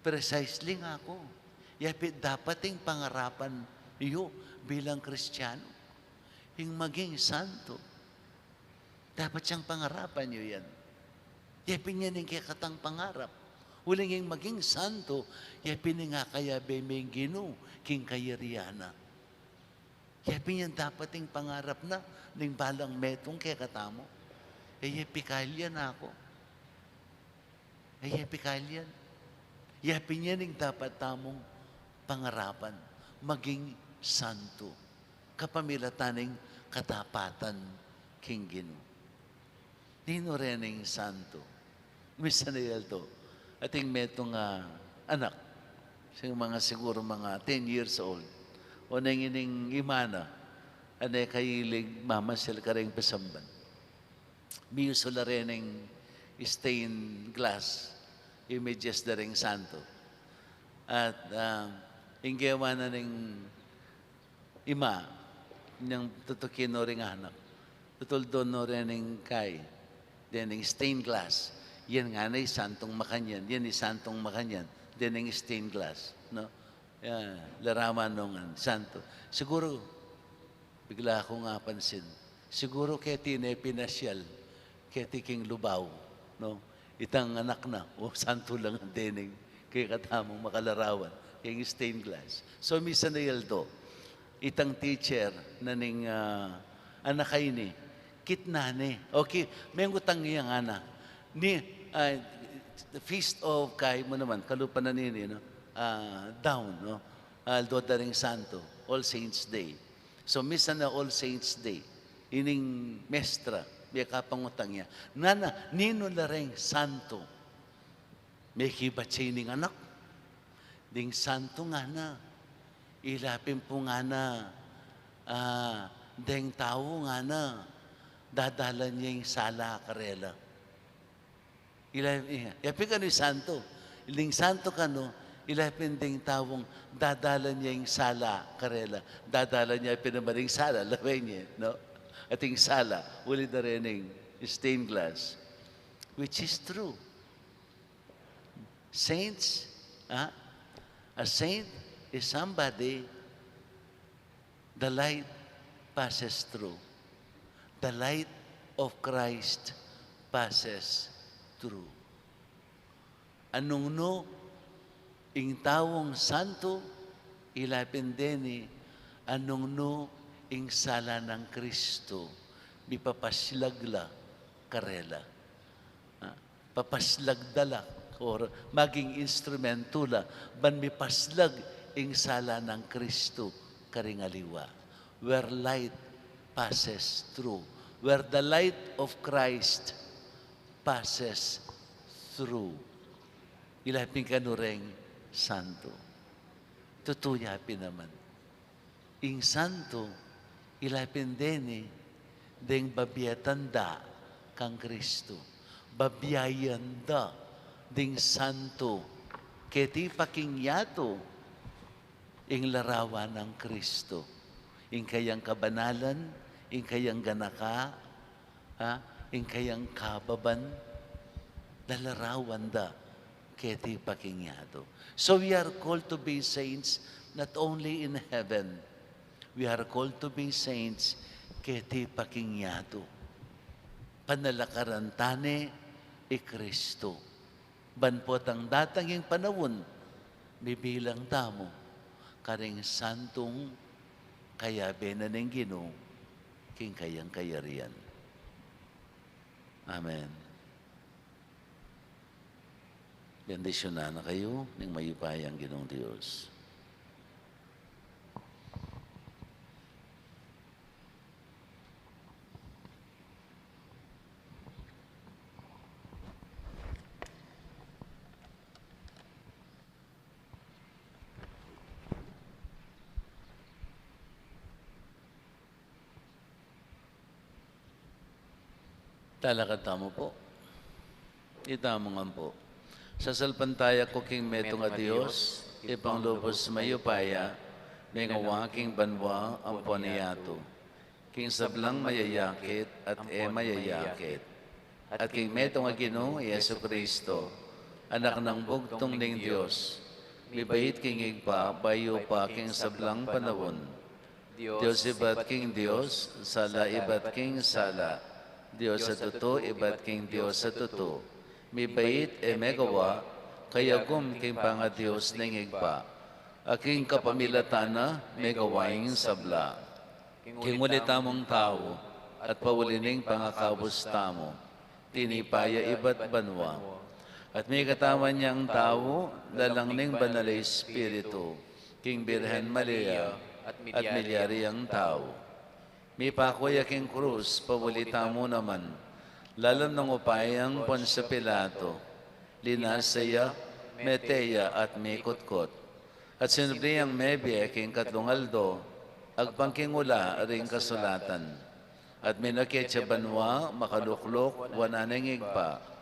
"Precisely," ngana ku. "Ya pin dapat ing pangarapan yu bilang Kristiyanu, ing maging santo. Dapat yang pangarapan yu yan. Ya pin yan ing kekatang pangarap. Uling ing maging santo, ya pin ing akayabe me ing Ginu king kayarian na. Ya pin yan dapat ing pangarap na ning balang metung kekatamu." "E ye pikal yan," ngana ku. "E ye pikal yan. Ya pin yan ing dapat tamung pangarapan, maging santo kapamilatan ning katapatan king Ginu." Ninu reng santo? Misan a aldo, atin metung a anak, sing mga siguru mga ten years old, o neng ining ima na, ane kahilig mamasyal kareng pasamban. Miyusul la reng stained glass images da reng santo. At, ah, ing gewa na ning ima, inyang tutukin no ring anak, tutuldo no reng kai, dening stained glass. "Yan ngana i santung makanyan, yan i santung makanyan, dening stained glass," no? Ya, larawan no ngan santo. Siguru, bigla kung apansin, siguru keti ne pinasyal keti king Lubao, no? Itang anak na, o, santo la ngan dening kekatamung makalarawan keng stained glass. So, misan a aldo, itang teacher na ning, ah, anak a ini, kitnan ne. Okay, mengutang ya ngana. Ni, ah, Feast of, kai mu naman, kalupa na nini, no? Ah, Down, no? Aldo da ring santo, All Saints Day. So, misan a All Saints Day, ining mestra, mekapangutang ya, "Nana, ninu la reng santo?" Mekibat ya ining anak. "Ding santo," ngana, "ila pin pu," ngana, "ah, deng tau," ngana, "dadalan ya ing sala karela." Ila, iya, ya pin kanu ing santo. Ding santo kanu, ila pin ding taung dadalan ya ing sala karela. Dadalan ya pin naman ing sala, lawen ye, no? Ating sala, uli da reng stained glass. Which is true. Saints, ah, a saint is somebody the light passes through. The light of Christ passes through. Nung nu ing taung santo, ila pin deni, nung nu ing sala nang Kristu, mipapaslag la karela. Ah, papaslag da la, or maging instrumento la, ban mipaslag ing sala nang Kristu karing aliwa. Where light passes through, where the light of Christ passes through. Ila pin kanu reng santo. Tutu ya pin naman. Ing santo, ila pin deni, deng babietan da kang Kristu. Babiayan da ding santo keti pa king yatu ing larawan nang Kristu. Ing kayang kabanalan, ing kayang ganaka, ha? Ing kayang kababan, lalarawan da keti pa king yatu. So we are called to be saints not only in heaven, we are called to be saints keti pa king yatu. Panalakaran tane i Kristu. Ban potang datang ing panaun, mibilang tamu karing santung kayabe na ning Ginu king kayang kayarian. Amen. Bendisyunan na kayu ning mayupayang Ginung Dios. Talakad tamu pu. Itamu ngan pu. Sasalpantaya ku king metung a Dios, Ibpang lubus mayupaya, mengawa king banua ampon yatu, king sablang mayayakit at e mayayakit, at king metung a Ginu Jesucristo, Anak nang bugtung ning Dios, mibait king Ibpa bayu pa king sablang panaun. Dios ibat king Dios, sala ibat king sala, Dios a tutu ibat king Dios a tutu, mibait e megawa, kayagum king panga-Dios ning Ibpa, a king kapamilatan na megawa ing sabla. King uli tamung tau, at pauli ning pangakabus tamu, tinipa ya ibat banua. At mikatawan yang tau, lalang ning Banal a Espiritu, king Birhen Maria, at milyari yang tau. Mipaku ya king krus, pauli tamu naman, lalam nang upayang Poncio Pilato, linasa ya, mete ya, at mikutkut. At sinubli yang mebie king katlung aldo, agpang king ula ring kasulatan. At minakit ya banua, makalukluk wanan ning Ibpa.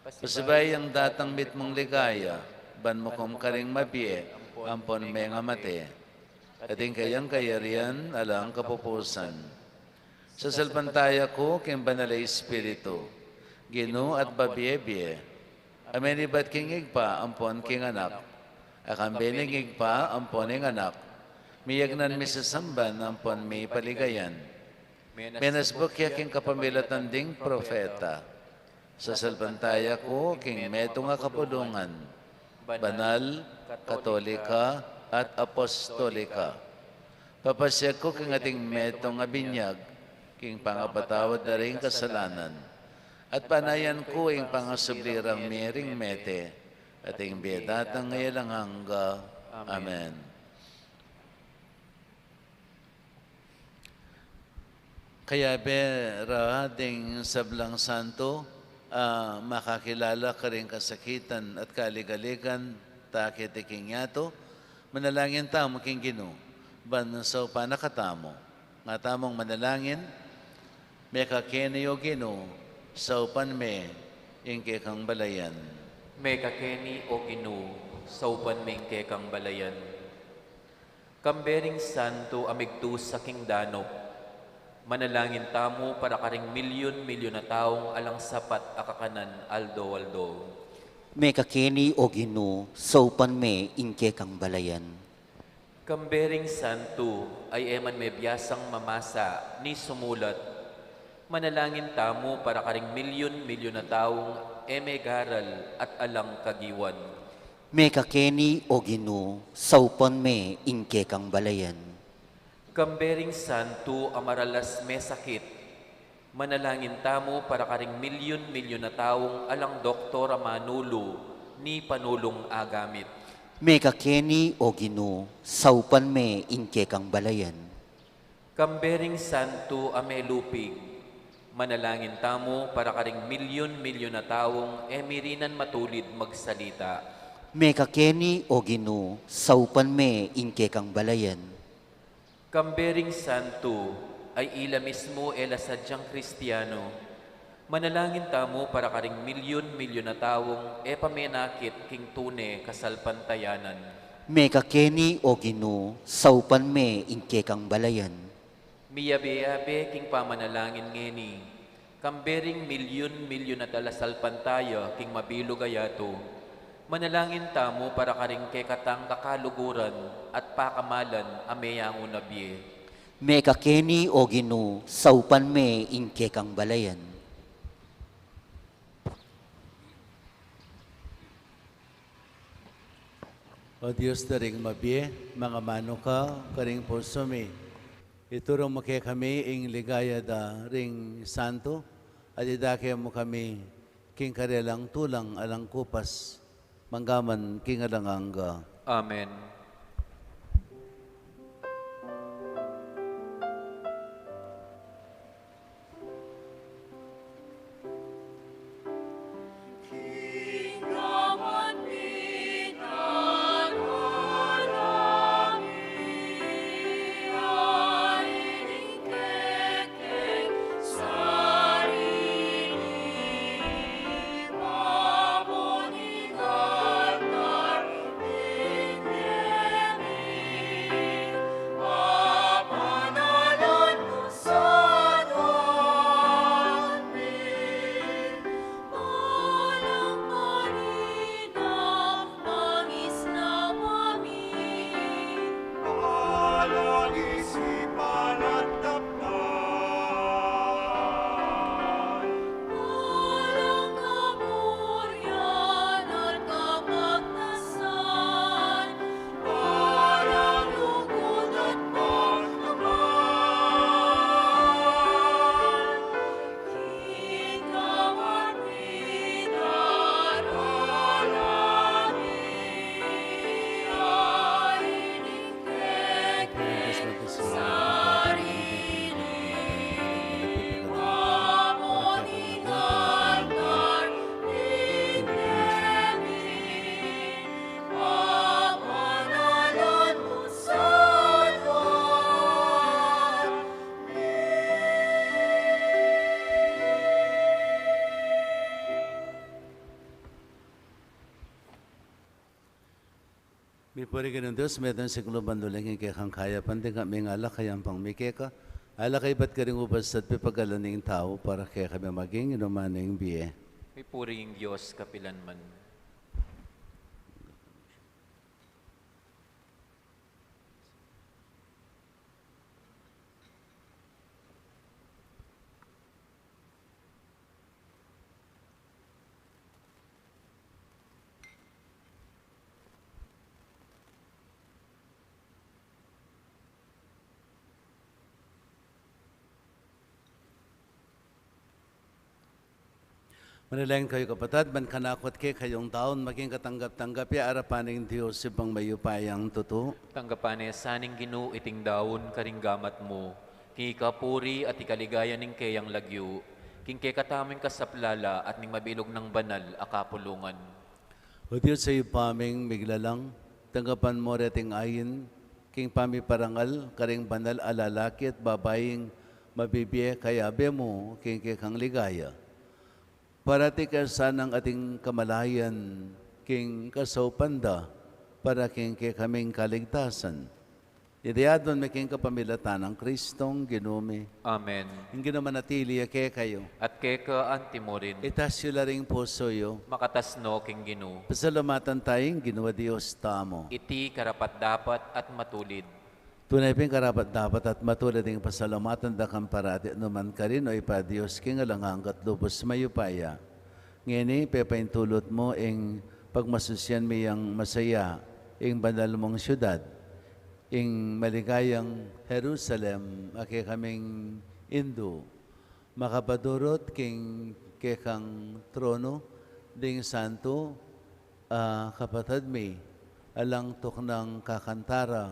Pasibayu yang datang mitmung ligaya, ban mukum karing mabie ampon mengamate. At ing kayang kayarian alang kapupusan. Sasalpantaya ku king Banal a Espiritu, Ginu at babie-bie, a menibat king Ibpa ampon king Anak, a kambe ning Ibpa ampon ning Anak, miyagnan, misasamban ampon mipaligayan. Menasbuk ya king kapamilatan ding propeta. Sasalpantaya ku king metung a kapulungan, banal, katolika, at apostolika. Papasiag ku king ating metung a binyag, king pangapatawad da ring kasalanan. At panayan ku ing pangasubli rang mie ring mete, at ing bie datang a alang angga. Amen. Kayabe ra ding sablang santo, a makakilala karing kasakitan at kaligaligan, ta keti king yatu, manalangin tamu king Ginu, ban saupan na katamu. Nga tamung manalangin. Mekakeni, O Ginu, saupan me ing kekang balayan. Mekakeni, O Ginu, saupan me ing kekang balayan. Kambe ring santo a migtusa king danup, manalangin tamu para karing milyun-milyun a taung alang sapat a kakanan aldo-aldo. Mekakeni, O Ginu, saupan me ing kekang balayan. Kambe ring santo a e man mebiasang mamasa ni sumulat, manalangin tamu para karing milyun-milyun a taung e megaral at alang kagiwan. Mekakeni, O Ginu, saupan me ing kekang balayan. Kambe ring santo a maralas mesakit, manalangin tamu para karing milyun-milyun a taung alang doktor a manulu ni panulung agamit. Mekakeni, O Ginu, saupan me ing kekang balayan. Kambe ring santo a melupig, manalangin tamu para karing milyun-milyun a taung e mirinan matulid magsalita. Mekakeni, O Ginu, saupan me ing kekang balayan. Kambe ring santo a ila mismu e la sadyang Kristiano, manalangin tamu para karing milyun-milyun a taung e pamenakit king tune kasalpantayanan. Mekakeni, O Ginu, saupan me ing kekang balayan. Miyabe-yabe king pamanalangin ngeni, kambe ring milyun-milyun a talasalpantaya king mabilug a yatu, manalangin tamu para karing kekatang kakaluguran at pakamalan a meyangu na bie. Mekakeni, O Ginu, saupan me ing kekang balayan. O Dios da ring mabie, mangamanu ka karing pusu mi. Ituru mu kekami ing ligaya da ring santo, at idake mu kami king karelang tulang alang kupas, manggaman king alang angga. Amen. Mipuri ka king Dios, metung king sikluban lagyu, king kekang kayapan ding kami ngan alak a yampang mi keka, alak a ibat karing ubas at pipagalan ning tau, para kekami maging inuman ning bie. Mipuri ing Dios kapilanman. Manalangin kayu, kapatad, ban kanaku at kekayu ing daun maging katanggap-tanggap ya king arapan ning Dios Ibpang mayupayang tutu. Tanggapan na sa ning Ginu iting daun karing gamat mu, king ikapuri at ikaligaya ning keyang lagyu, king kekatamung kasaplalan at ning mabilug nang banal a kapulungan. O Dios a Ibpa ming miglalang, tanggapan mu reting ain king pamiparangal karing banal a lalaki at babaing mabibie kayabe mu king kekang ligaya. Parati ke sanang ating kamalayan king kasaupan da para king kekaming kaligtasan. Iti aduan mi king kapamilatan nang Kristong Ginu mi. Amen. Ing Ginu manatili ya kekayu. At keka anti mu rin. Itas yu la ring pusu yu. Makatas no king Ginu. Pasalamatan taya ing Ginu a Dios tamu. Iti karapat-dapat at matulid. Tune pin karapat-dapat at matulid ing pasalamatan da kang parati nukarin man, O Ibpa, Dios king alang angga at lubus mayupaya. Ngeni pepaintulut mu ing pagmasusyan mi yang masaya ing banal mung siudad, ing maligayang Jerusalem a kekaming indu, makapadurut king kekang tronu ding santu a kapatad mi, alang tuknang kakanta ra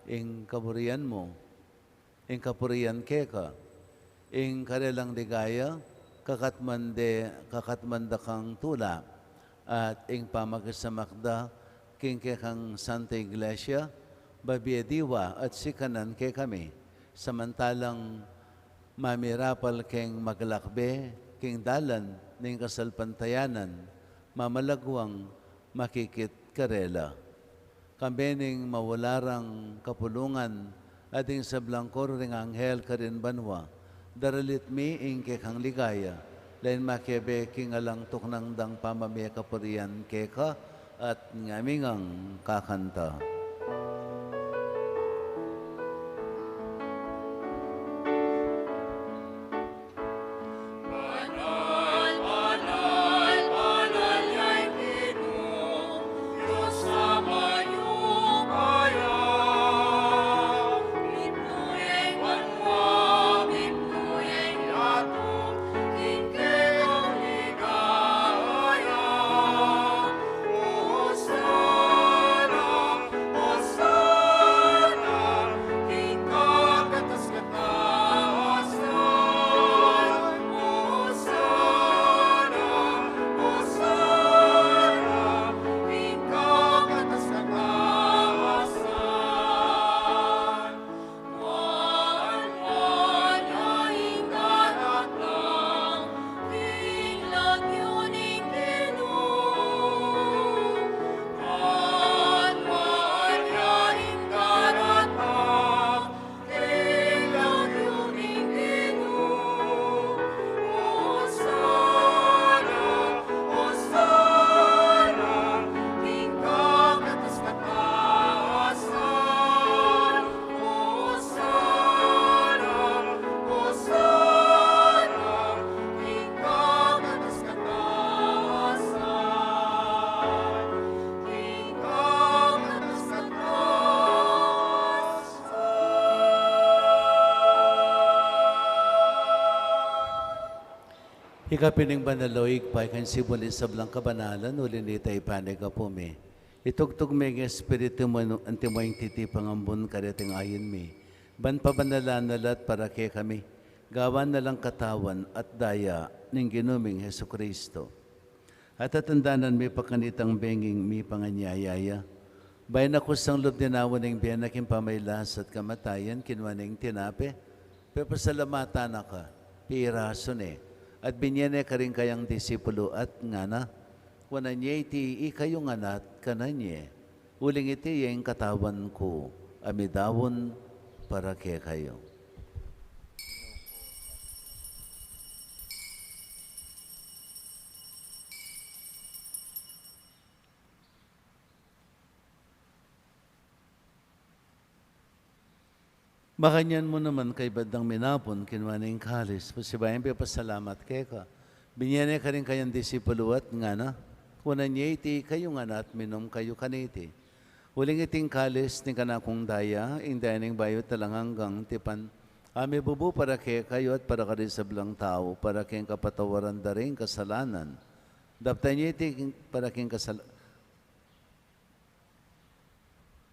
ing kapurian mu, ing kapurian keka, ing karelang ligaya, kakatman de, kakatman da kang tula, at ing pamakisamak da king kekang Santa Iglesia, babie diwa at sikanan kekami, samantalang mamirapal keng maglakbe king dalan ning kasalpantayanan, mamalaguang makikit karela. Kambe ning maulagang kapulungan at ding sablang koro ring anghel karin banua, daralit mi ing kekang ligaya, lain makiabe king alang tuknang dang pamamie kapurian keka, at ngami ngang kakanta. Ika pin ing banal, O Ibpa, ika ing sibul ning sablang kabanalan, uli na nita ipanyawad mi. Itubud mu ing Espiritu mu, antimo ing titipan nang bun kareting ain mi, ban pabanalan na la at para kekami, gawan na lang katawan at daya ning Ginu ming Jesucristo. At atandanan mi pa kanitang benging mipanganyaya ya, bayu na kusang lub dinaun ing bie na king pamagkasakit at kamatayan, kinua ne ing tinape, pepasalamatan na ka, pirasu ne, at binie ne karing kayang disipulu at ngana: Kunan ye iti ikayu ngan at kanan ye, Uling iti ya ing katawan ku, a midaun para kekayu. Makanyan mu naman, kaybat dang minapun, kinua ne ing kalis, pasibayu yang pepasalamat keka, binye ne karing kayang disipulu at ngana: Kunan ye iti kayu ngan at minum kayu kaniti. Uling iti ing kalis ning kanakung daya, ing daya ning bayu at alang anggang tipan, a mibubu para kekayu at para karing sablang tau, para king kapatawaran da ring kasalanan. Daptan ye iti king, para king kasal-,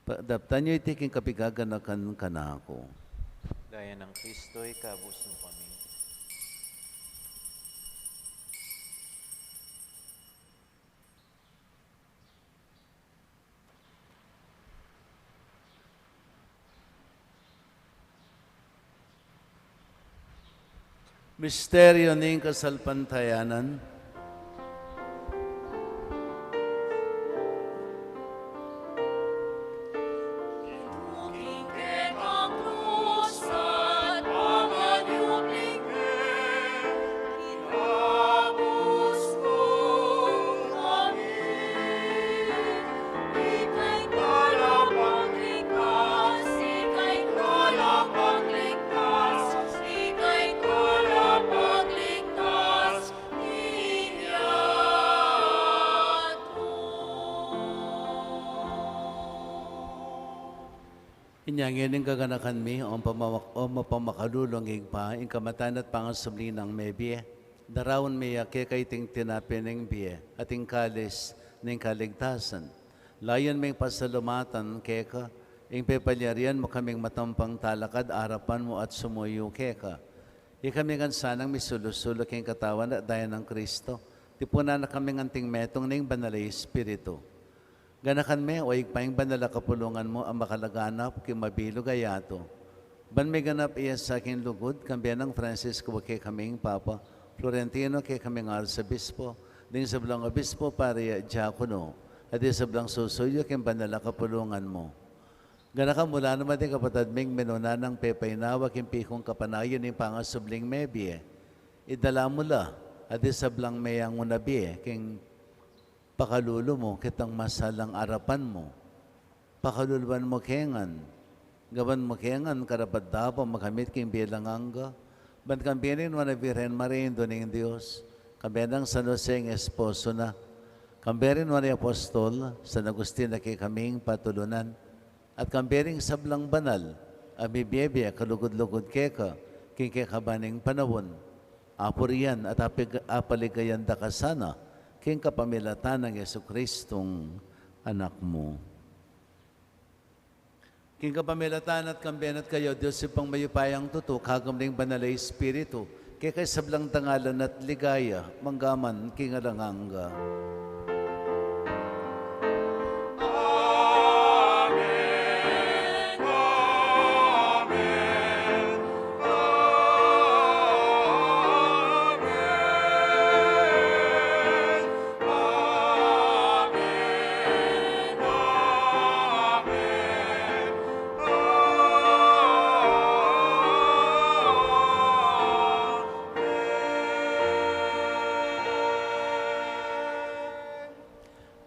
pa-, daptan ye iti king kapigaganakan kanaku. Daya nang Kristo, ikabus mu kami. Misteryo ning kasalpantayanan. Inya ngeni ing kaganakan mi, o mapama-, o mapamakalulung Ibpa, ing kamatayan at pangasubli nang mebie, daraun mi ya keka iting tinape ning bie, at ing kalis ning kaligtasan. Layun ming pasalamatan keka, ing pepalyarian mu kaming matampang talakad arapan mu at sumuyu keka. Ikami ngan sanang misulu-sulu king katawan at daya nang Kristo, tipunan na kaming anting metung ning Banal a Espiritu. Ganakan me, o Ibpa, ing banal a kapulungan mu a makalaganap king mabilug a yatu. Ban miganap ya sa king lugud, kambe nang Francisco a kekaming Papa, Florentino a kekaming Arsobispo, ding sablang obispo, pari at diakono, at ding sablang susuyu king banal a kapulungan mu. Ganakan mu la naman ding kapatad ming minuna nang pepainawa king pikung kapanayan ning pangasubling mebie. Idala mu la, at ding sablang meyanguna bie, king pakalulu mu, ketang masalang arapan mu. Pakaluluan mu ke ngan, gawan mu ke ngan karapat-dapat makamit king bie alang angga, ban kambe rin nuan a Virgen Maria, Indu ning Dios, kambe nang San Jose ing esposo na, kambe rin nuan a apostol, San Agustin a kekaming patulunan, at kambe ring sablang banal a mibie-bie kalugud-lugud keka king kekaban ning panaun, apurian at apig-, apaligayan da ka sana king kapamilatan nang Jesucristong Anak mu. King kapamilatan na at kambe na at kaya, Dios Ibpang mayupayang tutu, kagum ning Banal a Espiritu, keka ing sablang dangalan at ligaya, mangga man king alang angga.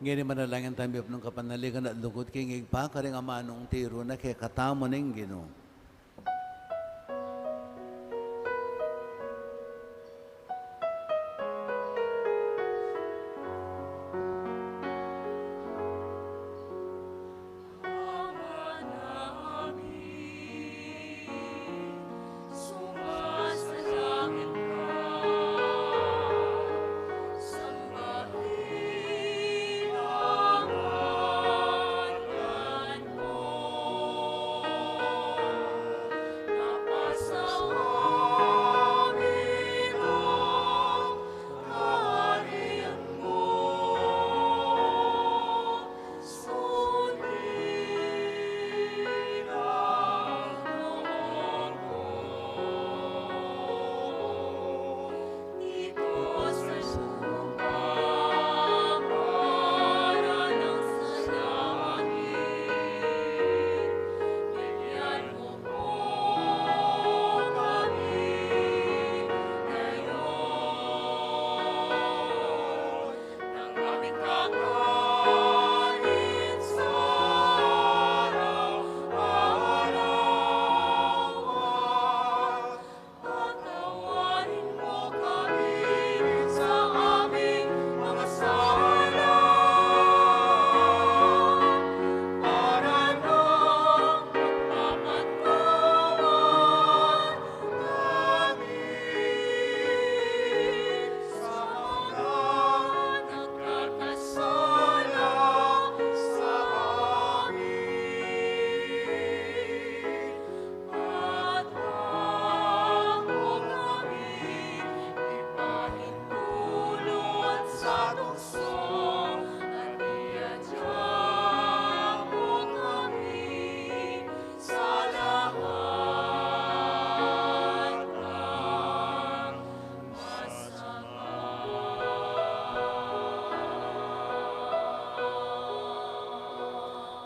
Ngeni manalangin tamu, mipnung kapanaligan at lugud king Ibpa, karing amanung tiru na kekatamu ning Ginu.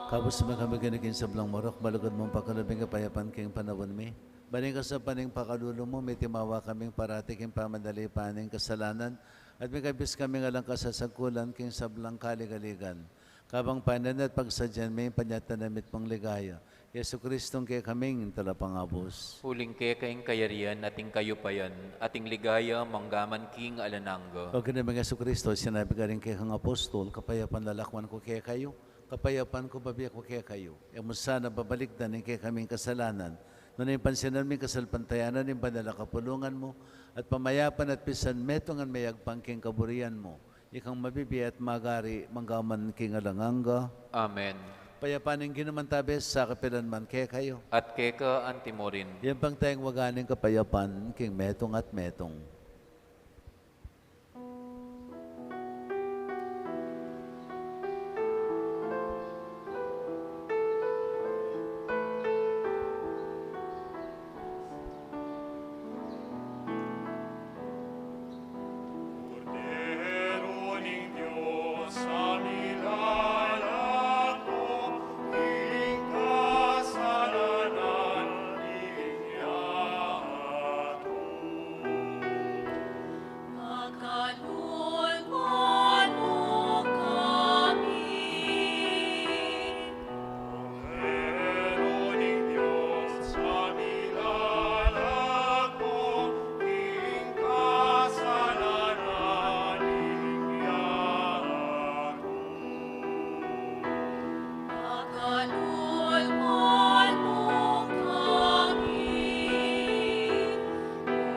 Kabus mu kami king sablang marok, malugud mung pakalub ing kapayapan king panaun mi. Ban king saup ning pakalulu mu, mitimawa kaming parati king pamagdalip ning kasalanan, at mikabus kaming alang kasasagkulan king sablang kaligaligan. Kabang painan at pagsadyan mi ing panyatang na mitmung ligaya, Jesucristo, ing kekaming Talapangabus. Uling keka ing kayarian, at ing kayupayan, at ing ligaya, mangga man king alang angga. O Ginu ming Jesucristo, sinabi mu karing kekang apostol, kapayapan lalakwan ku kekayu, kapayapan ku bibie ku kekayu. E mu sana babalikdan ing kekaming kasalanan, nune pansinan mu ing kasalpantayanan ning banal a kapulungan mu, at pamayapan at pisan metungan me agpang king kaburian mu, ikang mabibie at magari mangga man king alang angga. Amen. Ing kapayapan ning Ginu mantabe sa kapilan man kekayu. At keka antimurin. Yan pang tayang waga ning kapayapan king metung at metung. Kordero ning Dios, a milalako king kasalanan ning yatu. Pakalulwan mu kami. Kordero ning Dios, a milalako king kasalanan ning yatu. Pakalulwan mu kami.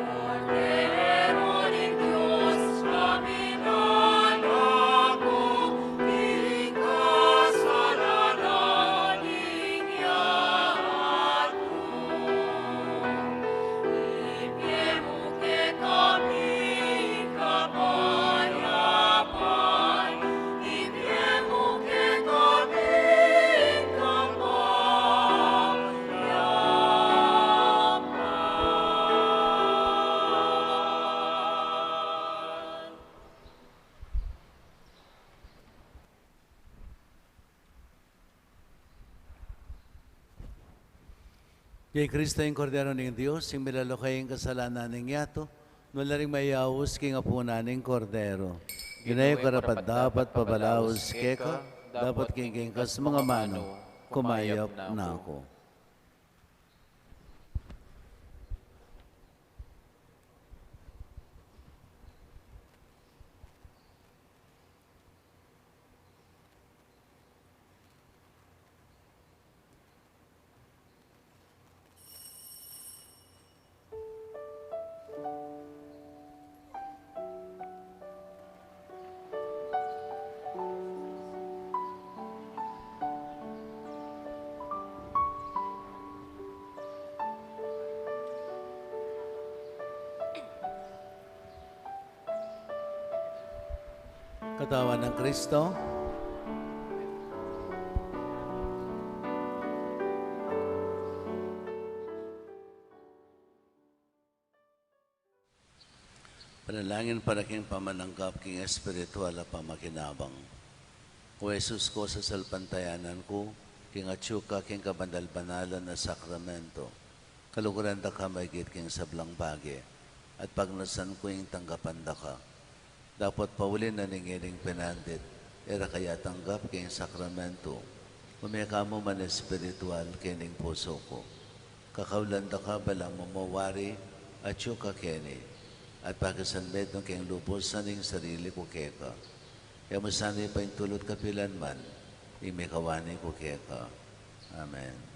Kordero ning Dios, a milalako king kasalanan ning yatu. Ibie mu kekami ing kapayapan. Ibie mu kekami ing kapayapan. Iya i Kristo, ing Kordero ning Dios, ing milalako king kasalanan ning yatu. Nuan la ring mayaus king apunan ning Kordero. Ginu, e ku karapat-dapat pabalaus keka, dapot king kekang manga manu, kumayap na ku. Katawan nang Kristo. Panalangin para king pamananggap king espiritual a pamakinabang. O Jesus ku, sasalpantayanan ku king atyu ka king kabanal-banalan a sakramento. Kaluguran da ka maigit king sablang bage, at pagnasan ku ing tanggapan da ka. Dapot pauli na ning ining penandit, e ra ka ya tanggap king sakramento, ume ka mu man espiritual king pusu ku. Kakaulan da ka balamu mo wari atyu ka keni, at pakisanmetung ke king lubus ing sarili ku keka. E mu sana paintulut kapilan man ing mikawani ku keka. Amen.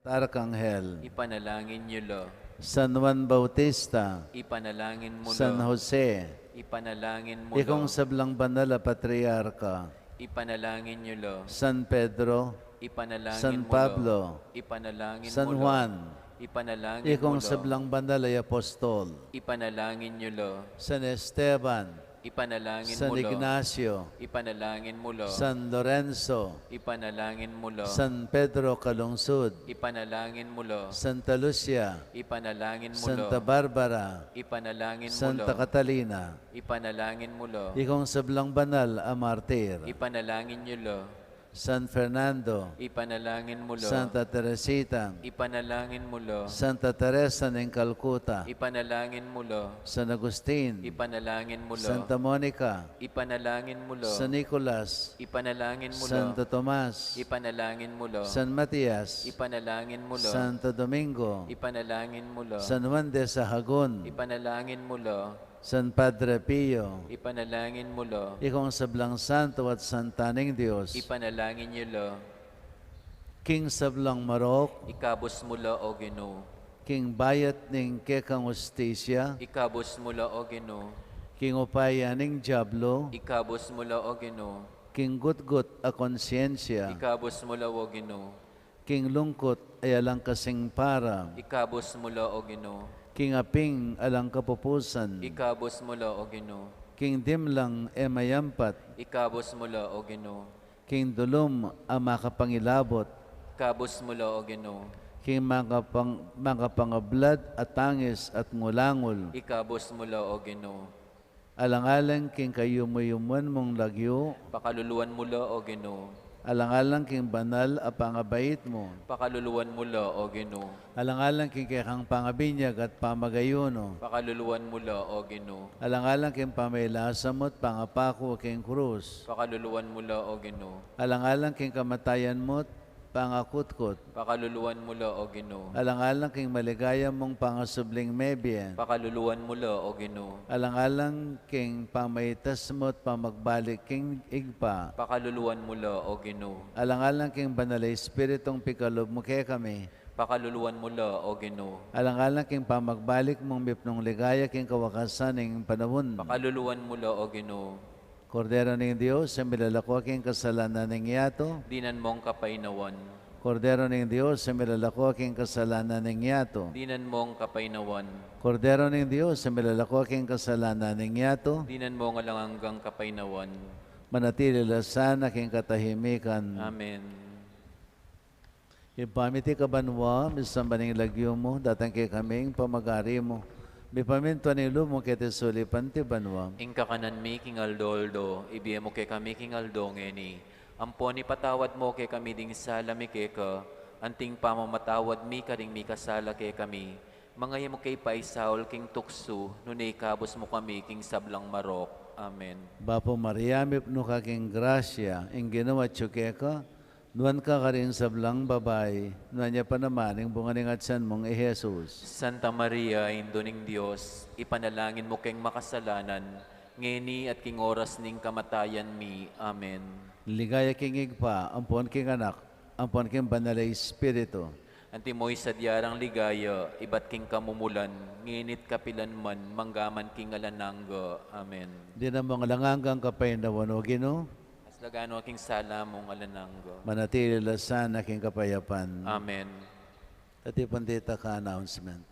Arkanghel. Ipanalangin yu la. San Juan Bautista. Ipanalangin mu la. San Jose. Ipanalangin mu la. Ikong sablang banal a patriarka. Ipanalangin yu la. San Pedro. Ipanalangin mu la. San Pablo. Ipanalangin mu la. San Juan. Ipanalangin mu la. Ikong sablang banal a apostol. Ipanalangin yu la. San Esteban. Ipanalangin mu la. San Ignacio. Ipanalangin mu la. San Lorenzo. Ipanalangin mu la. San Pedro Calungsod. Ipanalangin mu la. Santa Lucia. Ipanalangin mu la. Santa Barbara. Ipanalangin mu la. Santa Catalina. Ipanalangin mu la. Ikong sablang banal a martir. Ipanalangin yu la. San Fernando. Ipanalangin mu la. Santa Teresita. Ipanalangin mu la. Santa Teresa ning Calcutta. Ipanalangin mu la. San Agustin. Ipanalangin mu la. Santa Monica. Ipanalangin mu la. San Nicolas. Ipanalangin mu la. Santo Tomas. Ipanalangin mu la. San Matias. Ipanalangin mu la. Santo Domingo. Ipanalangin mu la. San Juan de Sahagun. Ipanalangin mu la. San Padre Pio. Ipanalangin mu la. Ikong sablang santo at santa ning Dios. Ipanalangin yu la. King sablang marok. Ikabus mu la, O Ginu. King bayat ning kekang hustisya. Ikabus mu la, O Ginu. King upaya ning diablo. Ikabus mu la, O Ginu. King gutgut a konsyensya. Ikabus mu la, O Ginu. King lungkut a alang kasing para. Ikabus mu la, O Ginu. King aping alang kapupusan. Ikabus mu la, O Ginu. King dimlang e mayampat. Ikabus mu la, O Ginu. King dulum a makapangilabut. Ikabus mu la, O Ginu. King makapang-, makapangablad a tangis at ngulangul. Ikabus mu la, O Ginu. Alang-alang king kayumu-yumuan mung lagyu. Pakaluluan mu la, O Ginu. Alang-alang king banal a pangabait mu. Pakaluluan mu la, O Ginu. Alang-alang king kekang pangabinyag at pamagayunu. Pakaluluan mu la, O Ginu. Alang-alang king pamailasa mu't pangapaku king krus. Pakaluluan mu la, O Ginu. Alang-alang king kamatayan mu't pangakutkut. Pakaluluan mu la, O Ginu. Alang-alang king maligaya mung pangasubling mebie. Pakaluluan mu la, O Ginu. Alang-alang king pamaitas mu't pamagbalik king Ibpa. Pakaluluan mu la, O Ginu. Alang-alang king Banal a Espiritung pikalub mu kekami. Pakaluluan mu la, O Ginu. Alang-alang king pamagbalik mung mipnung ligaya king kawakasan ning panaun. Pakaluluan mu la, O Ginu. Kordero ning Dios, a milalako king kasalanan ning yatu. Dinan mong kapainawan. Kordero ning Dios, a milalako king kasalanan ning yatu. Dinan mong kapainawan. Kordero ning Dios, a milalako king kasalanan ning yatu. Dinan mong alang anggang kapainawan. Manatili la sana king katahimikan. Amen. Ibpa mi, atiu ka banua, misamban ya ing lagyu mu, datang kekami ing pamagari mu, mipamintuan ing lub mu keti sulip anti banua. Ing kakanan mi king aldo-aldo, ibie mu kekami king aldo ngeni. Ampon ipatawad mu kekami ding sala mi keka, anti ing pamamatawad mi karing mikasala kekami. Manga e mu ke paisaul king tuksu, nune ikabus mu kami king sablang marok. Amen. Bapu Maria, mipnu ka king grasya, ing Ginu atyu keka, nuan ka karing sablang babai, nuan ya pa naman ing bunga ning atian mung i Jesus. Santa Maria, Indu ning Dios, ipanalangin mu keng makasalanan, ngeni at king oras ning kamatayan mi. Amen. Ligaya king Ibpa, ampon king Anak, ampon king Banal a Espiritu. Antimo ing sadya rang ligaya, ibat king kamumulan, ngeni't kapilan man, manggaman king alang angga. Amen. Dinan mong alang anggang kapainawan, O Ginu. Aslagan no king sala mung alang angga. Manatili la sana king kapayapan. Amen. At ipun dita ka announcement.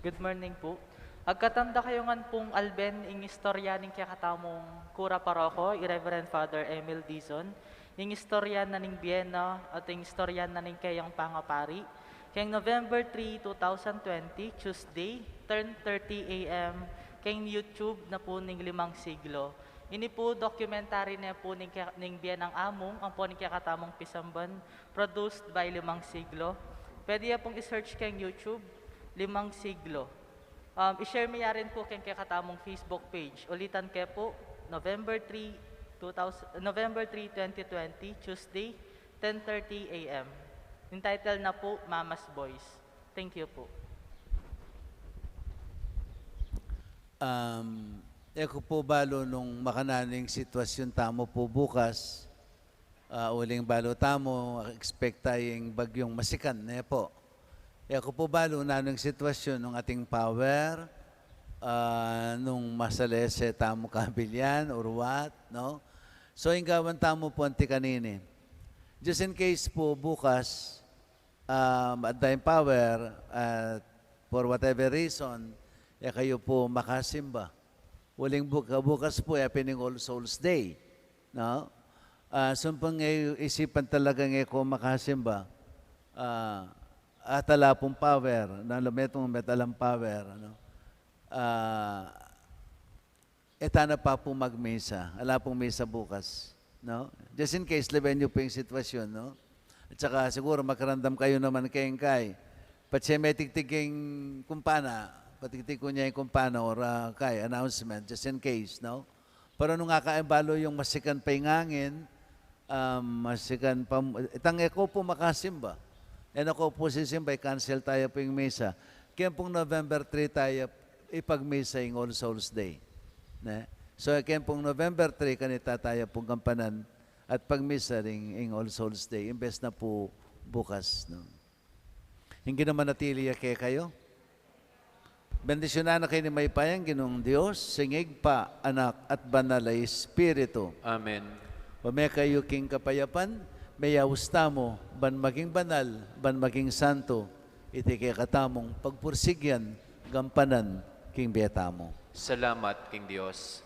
Good morning po. Agkatan da kayu ngan pung alben ing istorya ning kekatamung kura paroko, i Reverend Father Emil Dizon, ing istorya na ning bie na at ing istorya na ning keyang pangapari, keng November three, two thousand twenty, Tuesday, ten thirty A M, keng YouTube na po ning Limang Siglo. Ini po documentary ne po ning ke-, ning bie nang amung, ampo ning kekatamung pisamban, produced by Limang Siglo. Pwede ya pong i-search keng YouTube, Limang Siglo. Um, i-share mi ya rin po keng kekatamung Facebook page. Ulitan ke po, November three, two thousand, November three, twenty twenty, Tuesday, ten thirty A M. Entitled na po, Mama's Voice. Thank you po. Um, E ku pu balu nung makananu ing sitwasyun tamu pu bukas, ah, uling balu tamu, expect tayung bagyung masikan, ne pu? E ku pu balu nanu ing sitwasyun nung ating power, ah, nung masalese tamu kabilyan or what, no? So, ing gawan tamu pu anti kanini. Just in case pu bukas, um, at tayung power, at for whatever reason, e kayu pu makasimba. Uling bu-, bukas pu, e pin ing All Souls Day, no? Ah, sumpung e isipan talaga e ku makasimba, ah, at ala pung power, na lumetung met alang power, no? Ah, e ta na pa pu magmisa, ala pung misa bukas, no? Just in case, lawen yu pu ing sitwasyun, no? At saka siguru makiramdam kayu naman keng kai. Patse metigtig ing kumpana, patigtig ku ne ing kumpana or, ah, kai, announcement, just in case, no? Pero nung akakit balu yung masikan pa ing angin, um, masikan pa, itang e ku pu makasimba. E na ku pu sisimba, i-cancel taya pu ing misa. Keng pung November three taya ipagmisa ing All Souls Day. Ne? So, keng pung November three, kanita taya pung gampanan at pagmisa ring ing All Souls Day, imbes na pu bukas, no? Ing Ginu manatili ya kekayu. Bendisyunan na kayu ning mayupayang Ginung Dios, sing Ibpa, Anak, at Banal a Espiritu. Amen. Ume kayu king kapayapan, meyaus tamu, ban maging banal, ban maging santo, iti kekatamung pagpursigyan, gampanan, king bie tamu. Salamat king Dios.